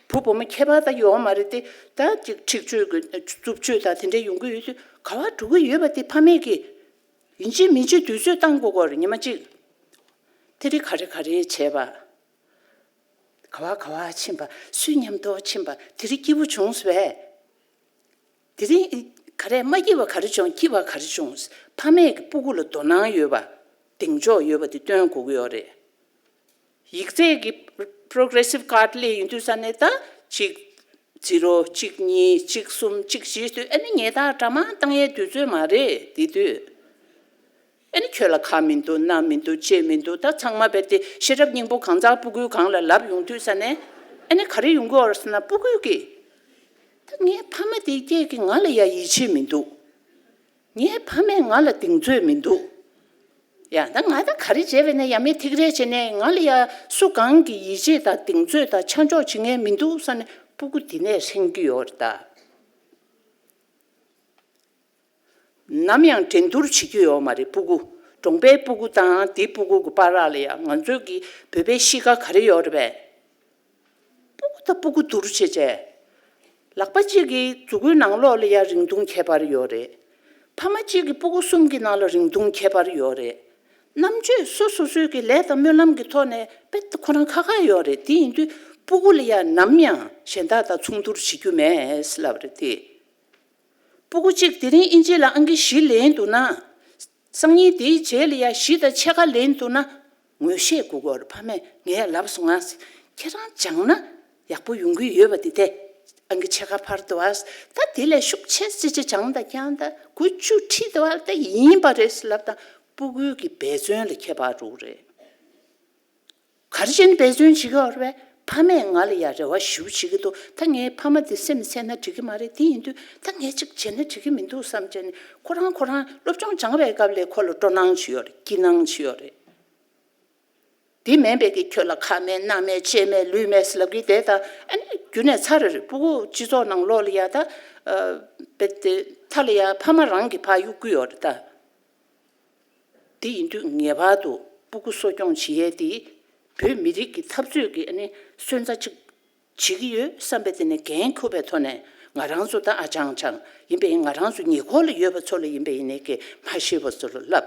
བུ་བུ་མོ་ཁྱད་པར་ད་ཡོད་མ་རེད་དེ། ད་ཅིག་འཁྲིག་སྤྱོད་ཀྱི་རྩུབ་སྤྱོད་ད་དེ་འདྲ་ཡོང་གི་ཡོད་དུས། ག་པར་འགྲོ་གི་ཡོད་པ་དེ་ཕ་མས་ཀྱིས་ཡིན་གཅིག་མིན་གཅིག་དུས་ཚོད་བཏང་དགོས་ཀྱི་ཡོད་རེད། ཉི་མ་གཅིག་དེ་རིང་ག་རེ་ག་རེ་བྱས་པ། ག་པར་ག་པར་ཕྱིན་པ། སུའི་མཉམ་དུ་ཕྱིན་པ། དེ་རིང་སྐྱིད་པོ་བྱུང་སོང་བས། དེ་རིང་ག་རེ་མ་སྐྱིད་པ་ག་རེ་བྱུང་། སྐྱིད་པ་ག་རེ་བྱུང་། ཕ་མས་ཀྱི་སྤུ་གུ་ལ་དོ་སྣང་ཡོད་པ། གདེང་འཇོག་ཡོད་པ་དེ་སྟོན་དགོས་ཀྱི་ཡོད་རེད། ཡིག་ཚད་ཀྱི་པོ་རོ་གེ་རེ་སིབ་ཀཱཌ་སླེབས་ཡོང་དུས་ཙ་ནས། ད་གཅིག་ཛི་རོ། གཅིག་གཉིས། གཅིག་གསུམ། གཅིག་བཞི་དུས། ཨ་ནི་ངས་ད་གྲ་མ་བཏང་ཡས་དུས་ཚོད་མ་རེད་དེ་དུས། ཨ་ནི་ཁྱོད་ལ་ཁ་མི་འདུག། སྣ་མི་འདུག། ལྕེ་མི་འདུག། ད་ཚང་མ་རྦད་དེ་ཤེས་རབ་སྙིང་པོ་གང་ཚང་སྤུ་གུའི་སྒང་ལ་ལབ་ཡོང་དུས་ཙ་ནས། ཨ་ནི་ག་རེ་ཡོང་གི་ཡོད་རེད་ཟེར་ན། སྤུ་གུ་གིས་ད་ངའི་ཕ་མ་དེ་སྐྱེས་ཀྱི་ང་ལ་ཡ་ཡིད་ཆེས་མི་འདུག། ངའི་ཕ་མས་ང་ལ་གདེང་ཚོད་མི་འདུག། ཡ་ད་ང་ད་ག་རེ་བྱས་པས་ན་ཡ་མེད་ཐིག་རེ་བྱས་ནས། ང་ལ་ཡ་སུ་གང་གིས་ཡིད་ཆེས་དང་གདེང་ཚོད་དང་ཆ་འཇོག་བྱེད་མཁན་མི་འདུག་བསམ་ནས་སྤུ་གུ་དེ་ནས་ཧྲེང་གི་ཡོད་རེད་ད། ནམ་ཡང་འགྲན་བསྡུར་བྱེད་རྒྱུ་ཡོད་མ་རེད། སྤུ་གུ། གྲོང་པའི་སྤུ་གུ་དང་དེའི་སྤུ་གུ་གི་བར་ལ་ཡ། ང་ཚོའི་གི་བོད་པའི་གཤིས་ཀ་ག་རེ་ཡོད་རེད་པས། སྤུ་གུ་དང་སྤུ་གུ་བསྡུར་བྱེད་བྱས། ལག་པ་གཅིག་གི་མཛུ་གུའི་ནང་ལོགས་ལ་ཡ་རིང་ཐུང་ཁྱད་པར་ཡོད་རེད། ཕ་མ་གཅིག་གི་སྤུ་གུ་གསུམ་གྱི་ནང་ལ་རིང་ཐུང་ཁྱད་པར་ཡོད་རེད། རྣམ་དཔྱོད་སོ་སོ་སོའི་གི་ལས་དང་སྨོན་ལམ་གྱི་ཐོག་ནས་དཔེ་ཁོ་རང་ཁ་ཁ་ཡོད་རེད། དེ་ཡིན་དུས་སྤུ་གུ་ལ་ཡ་ནམ་ཡང་གཞན་དག་དང་མཚུངས་བསྡུར་བྱེད་རྒྱུ་མེད་ལབ་རེད་དེ། སྤུ་གུ་གཅིག་དེ་རིང་ཨིན་ཇི་ལ་ཨང་ཀི་བཞི་ལེན་འདུག་ན། སང་ཉིན་དེའི་རྗེས་ལ་ཡ་བཞི་དང་ཕྱེད་ཀ་ལེན་འདུག་ན། ངོ་ཤེས་དགོས་ཀྱི་ཡོད་རེད། ཕ་མས་ངས་ལབ་སོང་ང་། ཁྱེད་རང་སྦྱངས་ན་ཡག་པོ་ཡོང་གི་ཡོད་པ་དེ། དེ་ཨང་ཀི་ཕྱེད་ཀ་འཕར་འདུག་ཨ། ད་དེ་ལས་ཤུགས་ཆེ་ཙི་ཅིག་སྦྱངས་དང་། ཀྱང་ད་དགུ་བཅུ་ཁྲིད་འདུག་ཨ། ད་ཡིན་པ་རེད་ལབ་དང་། སྤུ་གུའི་གི་འབད་བརྩོན་ལ་ཁྱད་པར་འགྲོ་གི་རེད། ག་རེ་བྱས་ནས་འབད་བརྩོན་བྱེད་ཀྱི་ཡོད་རེད་པས། ཕ་མས་ང་ལ་ཡ་རེ་བ་ཞེ་པོ་བྱེད་ཀྱི་འདུག། ད་ངའི་ཕ་མ་དེ་སེམས་འཚལ་ན་འགྲིག་གི་མ་རེད། དེ་ཡིན་དུས་ད་ངས་ཅིག་བྱས་ན་འགྲིག་གི་མི་འདུག་བསམ་བྱས་ནས། ཁོ་རང་ཁོ་རང་སློབ་སྦྱོང་སྦྱངས་པའི་སྐབས་ལ་ཁོ་ལ་སྤྲོ་སྣང་ཅིག་ཡོད་རེད། སྐྱིད་སྣང་ཅིག་ཡོད་རེད། དེ་མིན་པའི་གི་ཁྱོད་ལ་ཁ་མེད་སྣ་མེད་ལྕེ་མེད་ལུས་མེད་ཟེར་ལབ་གི་བསྡད་དང་། ཨ་ནི་རྒྱུན་ནས་ཚར་རེ་རེ་སྤུ་གུ་སྤྱི་ཚོགས་ནང་ལོགས་ལ་ཡ་ད། ཨ། རྦད་དེ་མཐའ་ལ་ཡ་ཕ་མ་རང་གི་ཕར་གཡུག་གི་ཡོད་རེད་ད། དེ་ཡིན་དུས་ངེས་པར་དུ་སྤུ་གུ་གསོ་སྐྱོང་བྱེད་ཡས་དེ་བོད་མི་རིགས་ཀྱི་འཐབ་རྩོད་ཀྱི་ཨ་ནི་སོན་རྩ་གཅིག་བྱེད་ཀྱི་ཡོད་བསམ་པའི་དེ་ནས་འགན་འཁུར་བའི་ཐོག་ནས། ང་རང་ཚོ་ད་ཨ་ཅང་ཅང་ཡིན་པའི། ང་རང་ཚོ་ཉེ་འཁོར་ལ་ཡོད་པ་ཚོ་ལ་ཡིན་པའི་ཡིན་ནའི་ཀྱེ། མ་ཤེས་པ་ཚོ་ལ་ལབ།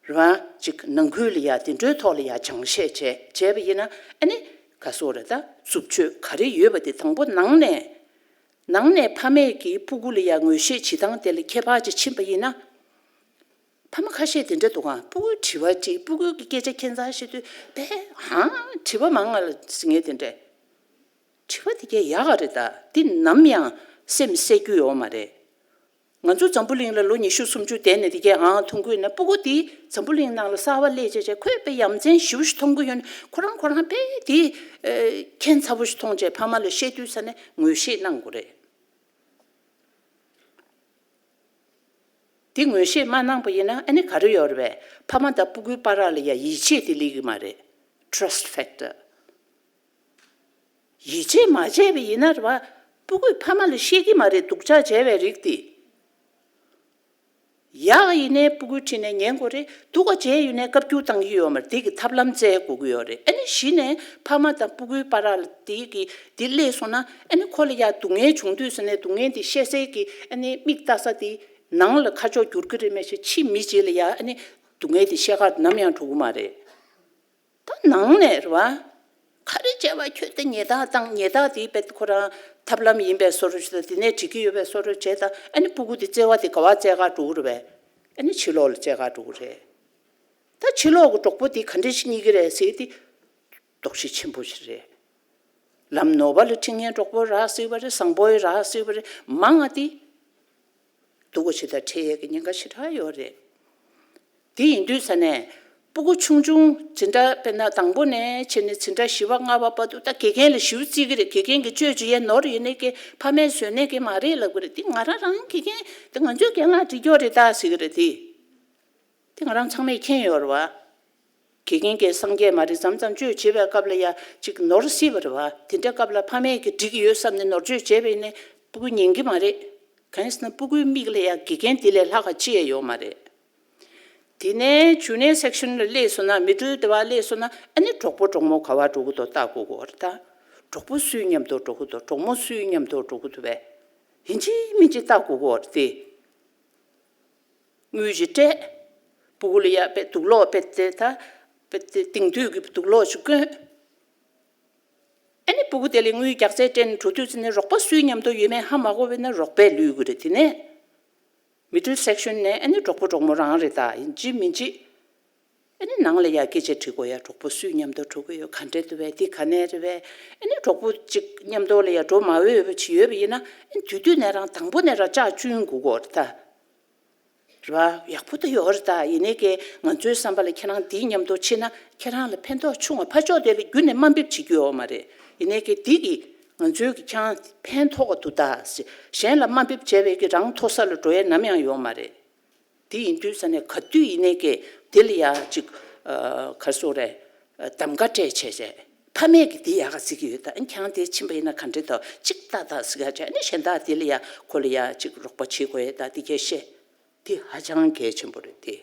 རེད་བ། ཅིག་ནང་ཁུལ་ལ་ཡ་དེ་འདྲའི་ཐོག་ལ་ཡ་སྦྱང་བཤད་བྱས་བྱས་པ་ཡིན་ན། ཨ་ནི་ག་སོ་རེད་ད། རྩུབ་སྤྱོད་ག་རེ་ཡོད་པ་དེ་དང་པོ་ནང་ནས། ནང་ནས་ཕ་མས་ཀྱིས་སྤུ་གུ་ལ་ཡ་ངོ་ཤེས་བྱེད་སྟངས་དེ་ལ་ཁྱད་པར་ཅིག་ཕྱིན་པ་ཡིན་ན། ཕ་མ་ཁ་ཤས་དེ་འདྲ་འདུག་ག། སྤུ་གུའི་དྲི་བ་དྲིས། སྤུ་གུ་གི་སྐད་ཆ་ཁྱད་མཚར་བཤད་དུས་དཔེ་ཧང་དྲི་བ་མང་ང་ལ་ཟེར་མཁན་དེ་འདྲ། དྲི་བ་དེ་གས་ཡག་ག་རེད་ད། འདི་ནམ་ཡང་སེམས་གསལ་རྒྱུ་ཡོད་མ་རེད། ང་ཚོ་འཛམ་བུ་གླིང་ལ་ལོ་ཉི་ཤུ་སུམ་ཅུ་བསྡད་ནས་དེ་གས་ཨང་མཐོང་གི་ཡོད་ན། སྤུ་གུ་དེ་འཛམ་བུ་གླིང་ནང་ལ་གསར་པ་སླེབས་བྱས་བྱས་ཁོས་དཔེ་ཡ་མཚན་ཞེ་པོ་ཞིག་མཐོང་གི་ཡོད་ན། ཁོ་རང་ཁོ་རང་དཔེ་དེ་ཨེ་ཁྱད་མཚར་པོ་ཞིག་མཐོང་བྱས་ཕ་མ་ལ་བཤད་དུས་ཙ་ནས་ངོ་ཤེས་གནང་དགོས་རེད། དེ་ངོ་ཤེས་མ་གནང་པ་ཡིན་ན་ཨ་ནི་ག་རེ་ཡོད་རེད་པས། ཕ་མ་དང་སྤུ་གུའི་བར་ལ་ཡ་ཡིད་ཆེས་དེ་སླེབས་ཀྱི་མ་རེད། Trust factor། ཡིད་ཆེས་མ་བྱས་པ་ཡིན་ན་རེད་བ། སྤུ་གུས་ཕ་མ་ལ་བཤད་ཀྱི་མ་རེད། སྡུག་ཅག་བྱས་པའི་རིགས་དེ། ཡག་ཡིན་ནའི་སྤུ་གུའི་འཁྲིས་ནས་ཉན་དགོས་རེད། སྡུག་ག་བྱས་ཡོད་ནའི་བཀའ་བཀྱོན་བཏང་གི་ཡོད་མ་རེད། དེ་གི་ཐབས་ལམ་བཙལ་དགོས་ཀྱི་ཡོད་རེད། ཨ་ནི་གཞི་ནས་ཕ་མ་དང་སྤུ་གུའི་བར་ལ་དེ་གི་དེ་སླེབས་སོང་ན། ཨ་ནི་ཁོ་ལ་ཡ་སྡུག་བསྔལ་བྱུང་དུས་ཙ་ནས་སྡུག་བསྔལ་དེ་བཤད་སའི་གི་ཨ་ནི་མིག་ལྟ་ས་དེ་ནང་ལ་ཁ་ཕྱོགས་འགྱུར་གི་རེད། མ་གཞི་ཕྱི་མི་རྗེས་ལ་ཡ་ཨ་ནི་སྡུག་བསྔལ་དེ་བཤད་ག་ནམ་ཡང་འགྲོ་གི་མ་རེད། ད་ནང་ནས་རེད་བ། ག་རེ་བྱས་པ་ཁྱོད་དེ་ཉེས་རྡུང་བཏང་། ཉེས་རྡུང་དེ་དཔེ་ཁོ་རང་ཐབས་ལམ་ཡིན་པའི་བཟོ་འདྲ་ཞིག་དང་། དེ་ནས་འགྲིག་གི་ཡོད་པའི་བཟོ་འདྲ་བྱས་དང་། ཨ་ནི་སྤུ་གུ་དེ་བརྩེ་བ་དེ་ག་པར་བཙལ་ག་འགྲོ་གི་རེད་པས། ཨ་ནི་ཕྱི་ལོགས་ལ་བཙལ་ག་འགྲོ་གི་རེད། ད་ཕྱི་ལོགས་ཀྱི་གྲོགས་པོ་དེ་ག་འདྲ་ཞིག་རྙེད་ཀྱི་རེད་ཟེར་དེ། དོགས་གཞི་ཆེན་པོ་ཞིག་རེད། ལམ་ནོར་བ་ལ་ཁྲིད་མཁན་གྲོགས་པོ་རག་སྲིད་པ་རེད། བཟང་པོ་ཡི་རག་སྲིད་པ་རེད། མང་ང་དེ་སྡུག་གོ་ཆེ་ད་ཁྲིད་ཡས་ཀྱི་ཉེན་ཁ་ཞེ་དྲག་ཡོད་རེད། དེ་ཡིན་དུས་ས་ནས་སྤུ་གུ་ཆུང་ཆུང་འཛིན་གྲྭ་དཔེར་ན་དང་པོ་ནས་བྱས་ནས་འཛིན་གྲྭ་བཞི་པ་ལྔ་པ་བར་དུ་ད་དགེ་རྒན་ལ་ཞིབ་རྩིས་ཀྱི་རེད། དགེ་རྒན་གྱི་བཅོས་བྱེད་ཡས་ནོར་ཡིན་ནའི་ཀྱི་ཕ་མས་བཟོས་ནའི་ཀྱི་མ་རེད་ལབ་ཀྱི་རེད། དེ་ང་རང་རང་དགེ་རྒན་དེ་ང་ཚོའི་རྒན་ལགས་འདྲི་རྒྱུ་རེད་ད་ཟེར་གྱི་རེད་དེ། དེ་ང་རང་ཚང་མས་མཁྱེན་ཡོད་རེད་བ། དགེ་རྒན་གྱིས་སངས་རྒྱས་མ་རེད་མཚམས་མཚམས་བཅོས་བྱེད་པའི་སྐབས་ལ་ཡ་གཅིག་ནོར་སྲིད་པ་རེད་བ། དེ་འདྲའི་སྐབས་ལ་ཕ་མས་ཀྱིས་འགྲིག་གི་ཡོད་བསམ་ནས་ནོར་བཅོས་བྱས་པ་ཡིན་ན་སྤུ་གུ་ཉན་གྱི་མ་རེད། གང་ཡིན་ཟེར་ན་སྤུ་གུའི་མིག་ལ་ཡ་དགེ་རྒན་དེ་ལས་ལྷག་ག་ཅི་ཡང་ཡོད་མ་རེད། དེ་ནས་ཇུ་ནི་ཡར་སེག་ཤན་ལ་སླེབས་སོང་ན་མི་ཌལ་དེ་བ་སླེབས་སོང་ན་ཨ་ནི་གྲོགས་པོ་གྲོགས་མོ་ག་བ་འགྲོ་གི་འདུག་ལྟ་དགོས་ཀྱི་ཡོད་རེད་ད། གྲོགས་པོ་སུའི་མཉམ་དུ་འགྲོ་གི་འདུག་གྲོགས་མོ་སུའི་མཉམ་དུ་འགྲོ་གི་འདུག་བས། ཡིན་གཅིག་མིན་གཅིག་ལྟ་དགོས་ཀྱི་ཡོད་རེད་དེ། དངུལ་ཅིག་སྤྲད། སྤུ་གུ་ལ་ཡ་དཔེ་དུག་སློག་དཔེ་དེ་ད། དཔེ་དེ་དེང་དུས་ཀྱི་དུག་སློག་ཅིག་བསྐོན། ཨ་ནི་སྤུ་གུ་དེ་ལ་དངུལ་རྒྱག་རྩལ་སྤྲད་ནས་འགྲོ་དུས་ཙམ་ནས་རོགས་པ་སུའི་མཉམ་དུ་ཡོད་མེད་ཧ་མ་གོ་བས་ན་རོགས་པས་བླུས་དགོས་རེད། དེ་ནས་མི་ཌལ་སེག་ཤན་ནས་ཨ་ནི་གྲོགས་པོ་གྲོགས་མོ་རང་རེད་ད་ཡིན་གཅིག་མིན་གཅིག་ཨ་ནི་ནང་ལ་ཡ་སྐད་ཆ་དྲི་དགོས་ཡ་གྲོགས་པོ་སུའི་མཉམ་དུ་འགྲོ་གི་ཡོད་ག་འདྲས་འདུག་བས་དེ་ག་ནས་རེད་བས། ཨ་ནི་གྲོགས་པོ་གཅིག་མཉམ་དུ་ལ་ཡ་འགྲོ་མ་འོས་པ་ཅིག་ཡོད་པ་ཡིན་ན་ཨ་ནི་དུས་དུས་ནས་རང་དང་པོ་ནས་རང་ལྕག་བཅུན་དགོས་ཀྱི་ཡོད་རེད་ད། རེད་བ། ཡག་པོ་ད་ཡོད་རེད་ད། ཡིན་ནའི་ཀྱེ་ང་ཚོའི་བསམ་པ་ལ་ཁྱེད་རང་དེའི་མཉམ་དུ་ཕྱིན་ན་ཁྱེད་རང་ལ་ཕན་ཐོགས་ཆུང་བ་ཕར་ཕྱོགས་དེ་ལ་རྒྱུན་ནས་དམའ་འབེབས་བྱེད་རྒྱུ་ཡོད་མ་རེད། ཡིན་ནའི་ཀྱེ་དེ་གིས་ང་ཚོའི་ཀྱི་ཁྱེད་རང་ཕན་ཐོགས་པ་འདུག་ད་ཟེར་གཞན་ལ་དམའ་འབེབས་བྱས་པའི་ཀྱི་རང་མཐོ་ས་ལ་འགྲོ་ཡས་ནམ་ཡང་ཡོད་མ་རེད། དེ་ཡིན་དུས་ས་ནས་ག་དུས་ཡིན་ནའི་ཀྱེ་དེ་ལ་ཡ་ཅིག་ག་རེ་ཟེར་རེད། གདམ་ག་སྤྲད་བྱས་བྱས། ཕ་མས་ཀྱིས་འདི་ཡག་ག་ཟེར་གྱི་ཡོད་ད། ཨ་ནི་ཁྱེད་རང་དེ་ཕྱིན་པ་ཡིན་ན་ག་འདྲས་འདུག་གཅིག་ལྟ་ད་ཟེར་ག་བྱས། ཨ་ནི་གཞན་དག་དེ་ལ་ཡ་ཁོ་ལ་ཡ་ཅིག་རོགས་པ་བྱེད་དགོས་ཡ་ད་དེ་གས་བཤད། དེ་ཧ་ཅང་གལ་ཆེན་པོ་རེད་དེ།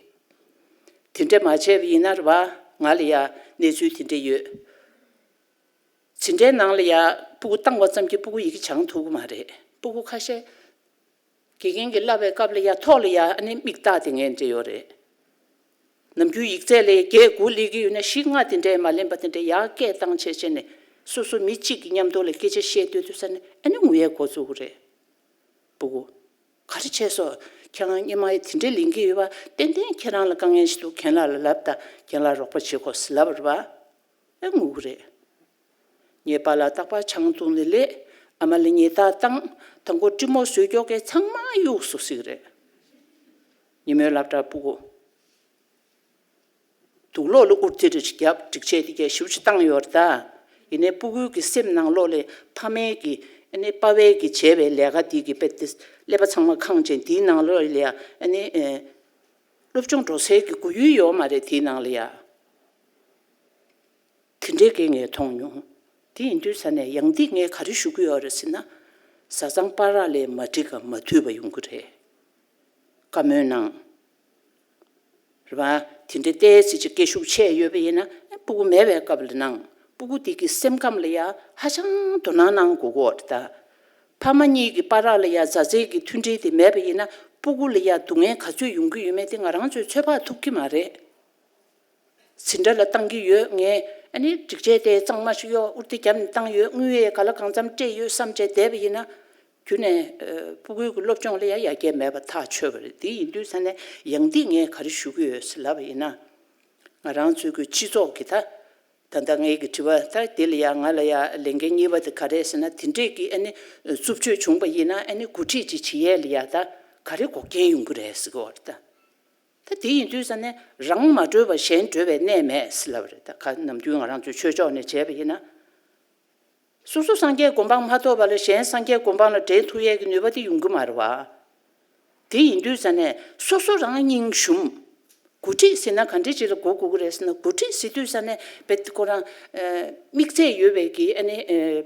དེ་འདྲས་མ་བྱས་པ་ཡིན་ན་རེད་བ། ང་ལ་ཡ་གནས་ཚུལ་དེ་འདྲས་ཡོད། འཛིན་གྲྭའི་ནང་ལ་ཡ་སྤུ་གུ་བཏང་བ་ཙམ་གྱིས་སྤུ་གུ་ཡི་གེ་སྦྱང་ཐུབ་ཀྱི་མ་རེད། སྤུ་གུ་ཁ་ཤས། དགེ་རྒན་གྱིས་བསླབ་པའི་སྐབས་ལ་ཡ་ཐོག་ལ་ཡ་ཨ་ནི་མིག་བལྟ་དེ་ངས་འདྲ་ཡོད་རེད། ནམ་རྒྱུན་ཡིག་ཚད་ལ་བརྒྱད་དགུ་སླེབས་ཀྱི་ཡོད་ན་བཞི་ལྔ་དེ་འདྲས་མ་ལེན་པ་དེ་འདྲས་ཡར་སྐད་བཏང་བྱས་བྱས་ནས་སོ་སོ་མི་གཅིག་གི་མཉམ་དུ་ལ་སྐད་ཆ་བཤད་སྡོད་དུས་ས་ནས་ཨ་ནི་ངུ་ཡས་འགོ་བཙུགས་ཀྱི་རེད། སྤུ་གུ། ག་རེ་བྱས་སོང་། ཁྱེད་རང་སྔོན་མ་དེ་འདྲས་ལེན་གྱི་ཡོད་པ་ཏན་ཏན་ཁྱེད་རང་ལ་དཀའ་ངལ་ཞིག་འདུག་རྒན་ལགས་ལ་ལབ་དང་རྒན་ལགས་རོགས་པ་བྱེད་དགོས་ལབ་རེད་པ། ཨེ་ངུ་གི་རེད། ངའི་པཱ་ལགས་རྟག་པར་ཆང་བཏུང་ནས་སླེབས། ཨ་མ་ལ་ཉལ་ཐ་བཏང་། དང་པོ་སྲིན་མོ་བཟོས་ཀྱོག་གས་ཚང་མ་གཡུགས་སོང་ཟེར་གི་རེད། ཉིན་མོའི་སློབ་གྲྭ་སྤུ་གུ། དུག་སློག་ལ་ཨུར་ཐི་རེ་ཞིག་བརྒྱབ་སྒྲིག་ཆས་དེ་གས་ཞིབ་ཅིག་བཏང་ཡོད་རེད་ད། ཡིན་ནའི་སྤུ་གུའི་གི་སེམས་ནང་ལོགས་ལ་ཕ་མའི་གི་ཨ་ནི་པ་ཕའི་གི་བྱས་པའི་ལས་ཀ་དེ་གི་དཔེ་དེ་ཀླད་པ་ཚང་མ་ཁེངས་བྱས་དེའི་ནང་ལོགས་ལ་ཡ་ཨ་ནི་ཨེ། སློབ་སྦྱོང་འགྲོ་སའི་གི་གོ་ཡུལ་ཡོད་མ་རེད་དེའི་ནང་ལ་ཡ། དེ་འདྲའི་སྐད་ངས་མཐོང་མྱོང་། དེ་ཡིན་དུས་ས་ནས་ཡང་དེ་ངས་ག་རེ་ཞུ་གི་ཡོད་རེད་ཟེར་ན། བཟའ་ཚང་བར་ལ་མ་འགྲིག་ག་མ་མཐུན་པ་ཡོང་གི་རེད། བཀའ་མོལ་གནང་། རེད་པ། དེ་འདྲའི་ཏོག་ཙམ་ཅིག་སྐད་ཤུགས་ཆེ་ཡོད་པ་ཡིན་ན་སྤུ་གུ་མེད་པའི་སྐབས་ལ་གནང་། སྤུ་གུ་དེ་གི་སེམས་ཁམས་ལ་ཡ་ཧ་ཅང་དོ་སྣང་གནང་དགོས་ཀྱི་ཡོད་རེད་ད། ཕ་མ་གཉིས་ཀྱི་བར་ལ་ཡ་མཛའ་བརྩེ་གི་མཐུན་སྒྲིལ་དེ་མེད་པ་ཡིན་ན་སྤུ་གུ་ལ་ཡ་སྡུག་བསྔལ་ག་ཚོད་ཡོང་གི་ཡོད་མེད་དེ་ང་རང་ཚོས་ཚོད་དཔག་ཐུབ་ཀྱི་མ་རེད། འཛིན་གྲྭ་ལ་བཏང་གི་ཡོད་ངས། ཨ་ནི་སྒྲིག་ཆས་དེ་གཙང་མ་ཞིག་གཡོག་ཨུར་ཏི་བརྒྱབ་ནས་བཏང་ཡོད། དངུལ་ཡས་ག་ལ་གང་འཚམ་སྤྲད་ཡོད་བསམ་བྱས་བསྡད་པ་ཡིན་ན། རྒྱུན་ནས་ཨ་སྤུ་གུའི་གི་སློབ་སྦྱོང་ལ་ཡང་ཡར་རྒྱས་མེད་པ་ཐག་ཆོད་པ་རེད། དེ་ཡིན་དུས་ས་ནས་ཡང་འདི་ངས་ག་རེ་ཞུ་གི་ཡོད་ཟེར་ལབ་པ་ཡིན་ན། ང་རང་ཚོའི་གི་སྤྱི་ཚོགས་ཀྱི་ད། ད་ལྟ་ངའི་གི་དྲི་བ་ད་དེ་ལ་ཡང་ང་ལ་ཡང་ལས་འགན་གཉིས་པ་དེ་ག་རེ་ཟེར་ན་དེ་འདྲས་ཀྱི་ཨ་ནི་རྩུབ་སྤྱོད་བྱུང་པ་ཡིན་ན་ཨ་ནི་འགོ་ཁྲིད་ཅིག་བྱེད་ཡས་ལ་ཡང་ད་ག་རེ་འགོག་རྐྱེན་ཡོང་གི་རེད་ཟེར་གི་ཡོད་རེད་ད། ད་དེ་ཡིན་དུས་ས་ནས་རང་མ་གྲོལ་བ་གཞན་གྲོལ་བའི་གནས་མེད་ཟེར་ལབ་རེད། ད་ག་ནམ་རྒྱུན་ང་རང་ཚོའི་ཆོས་ཕྱོགས་ནས་བྱས་པ་ཡིན་ན། སོ་སོ་སངས་རྒྱས་གོ་འཕང་མ་ཐོབ་པ་ལ་གཞན་སངས་རྒྱས་གོ་འཕང་ལ་འདྲེན་ཐུབ་ཡས་ཀྱི་ནུས་པ་དེ་ཡོང་གི་མ་རེད་བ། དེ་ཡིན་དུས་ས་ནས་སོ་སོ་རང་སྙིང་ཞུམ། འགོ་ཁྲིད་ཟེར་ན་ག་འདྲས་ཅིག་ལ་གོ་དགོས་ཀྱི་རེད་ཟེར་ན་འགོ་ཁྲིད་ཟེར་དུས་ས་ནས་དཔེ་ཁོ་རང་། དམིགས་ཚད་ཡོད་པའི་གི་ཨ་ནི་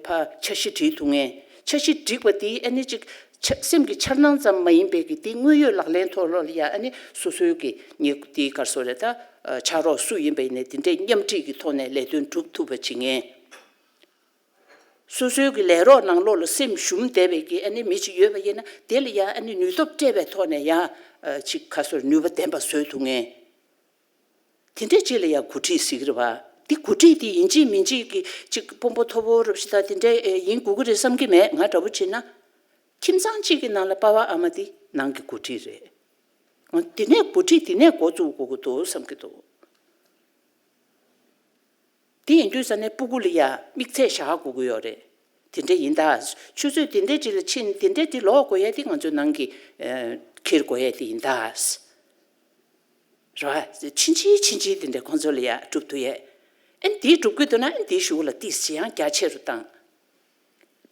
ཕ་འཆར་གཞི་སྒྲིག་ཐུབ་མཁན། འཆར་གཞི་སྒྲིག་པ་དེ་ཨ་ནི་ཅིག་ཆ་སེམས་ཀྱི་འཆར་སྣང་ཙམ་མ་ཡིན་པའི་གི་དེ་དངོས་ཡོད་ལག་ལེན་ཐོག་ལ་ཡ་ཨ་ནི་སོ་སོའི་གི་ངས་དེའི་ག་རེ་ཟེར་རེད་ད། ཕྱག་རོགས་སུ་ཡིན་པ་ཡིན་ནའི་དེ་འདྲའི་མཉམ་ཁྲིད་ཀྱི་ཐོག་ནས་ལས་དོན་སྒྲུབ་ཐུབ་པ་བྱེད་མཁན། སོ་སོའི་གི་ལས་རོགས་ནང་ལོགས་ལ་སེམས་ཞུམ་བསྡད་པའི་གི་ཨ་ནི་མི་ཅིག་ཡོད་པ་ཡིན་ན་དེ་ལ་ཡ་ཨ་ནི་ནུས་སྟོབས་སྤྲད་པའི་ཐོག་ནས་ཡ་ཅིག་ག་རེ་ཟེར་ནུས་པ་ལྡན་པ་བཟོ་ཐུབ་མཁན། དེ་འདྲས་ཅིག་ལ་ཡང་འགོ་ཁྲིད་ཟེར་གི་རེད་བ། འདི་འགོ་ཁྲིད་དེ་ཡིན་གཅིག་མིན་གཅིག་གི་ཅིག་དཔོན་པོ་མཐོ་པོ་རབ་ཞི་དང་དེ་འདྲས་ཨེ་ཡིན་དགོས་ཀྱི་རེད་བསམ་གྱི་མེད། ང་འདྲ་པོ་བྱས་ན། ཁྱིམ་ཚང་གཅིག་གི་ནང་ལ་པ་ཕ་ཨ་མ་དེ་ནང་གི་འགོ་ཁྲིད་རེད། ང་དེ་ནས་འགོ་ཁྲིད་དེ་ནས་འགོ་བཙུགས་དགོས་ཀྱི་འདུག་བསམ་གྱི་འདུག་དེ་ཡིན་དུས་ཙ་ནས་སྤུ་གུ་ལ་ཡ་དམིགས་ཚད་བཞག་དགོས་ཀྱི་ཡོད་རེད། དེ་འདྲ་ཡིན་ད། ཆུ་ཚོད་དེ་འདྲའི་རྗེས་ལ་ཕྱིན་དེ་འདྲའི་དེ་ལོག་དགོས་ཡ་དེ་ང་ཚོའི་ནང་གི་ཨ་འཁྱེར་དགོས་ཡ་དེ་ཡིན་ད། རེད་བ། ཕྱིན་ཆད་ཕྱིན་ཆད་དེ་འདྲ་ཁོང་ཚོ་ལ་ཡ་སྒྲུབ་ཐུབ་ཡས། ཨ་ནི་དེ་སྒྲུབ་ཀྱི་འདུག་ན་ཨ་ནི་དེའི་གཞུག་ལ་ཏིས་ཅི་ཡང་རྒྱ་ཆེ་རུ་བཏང་།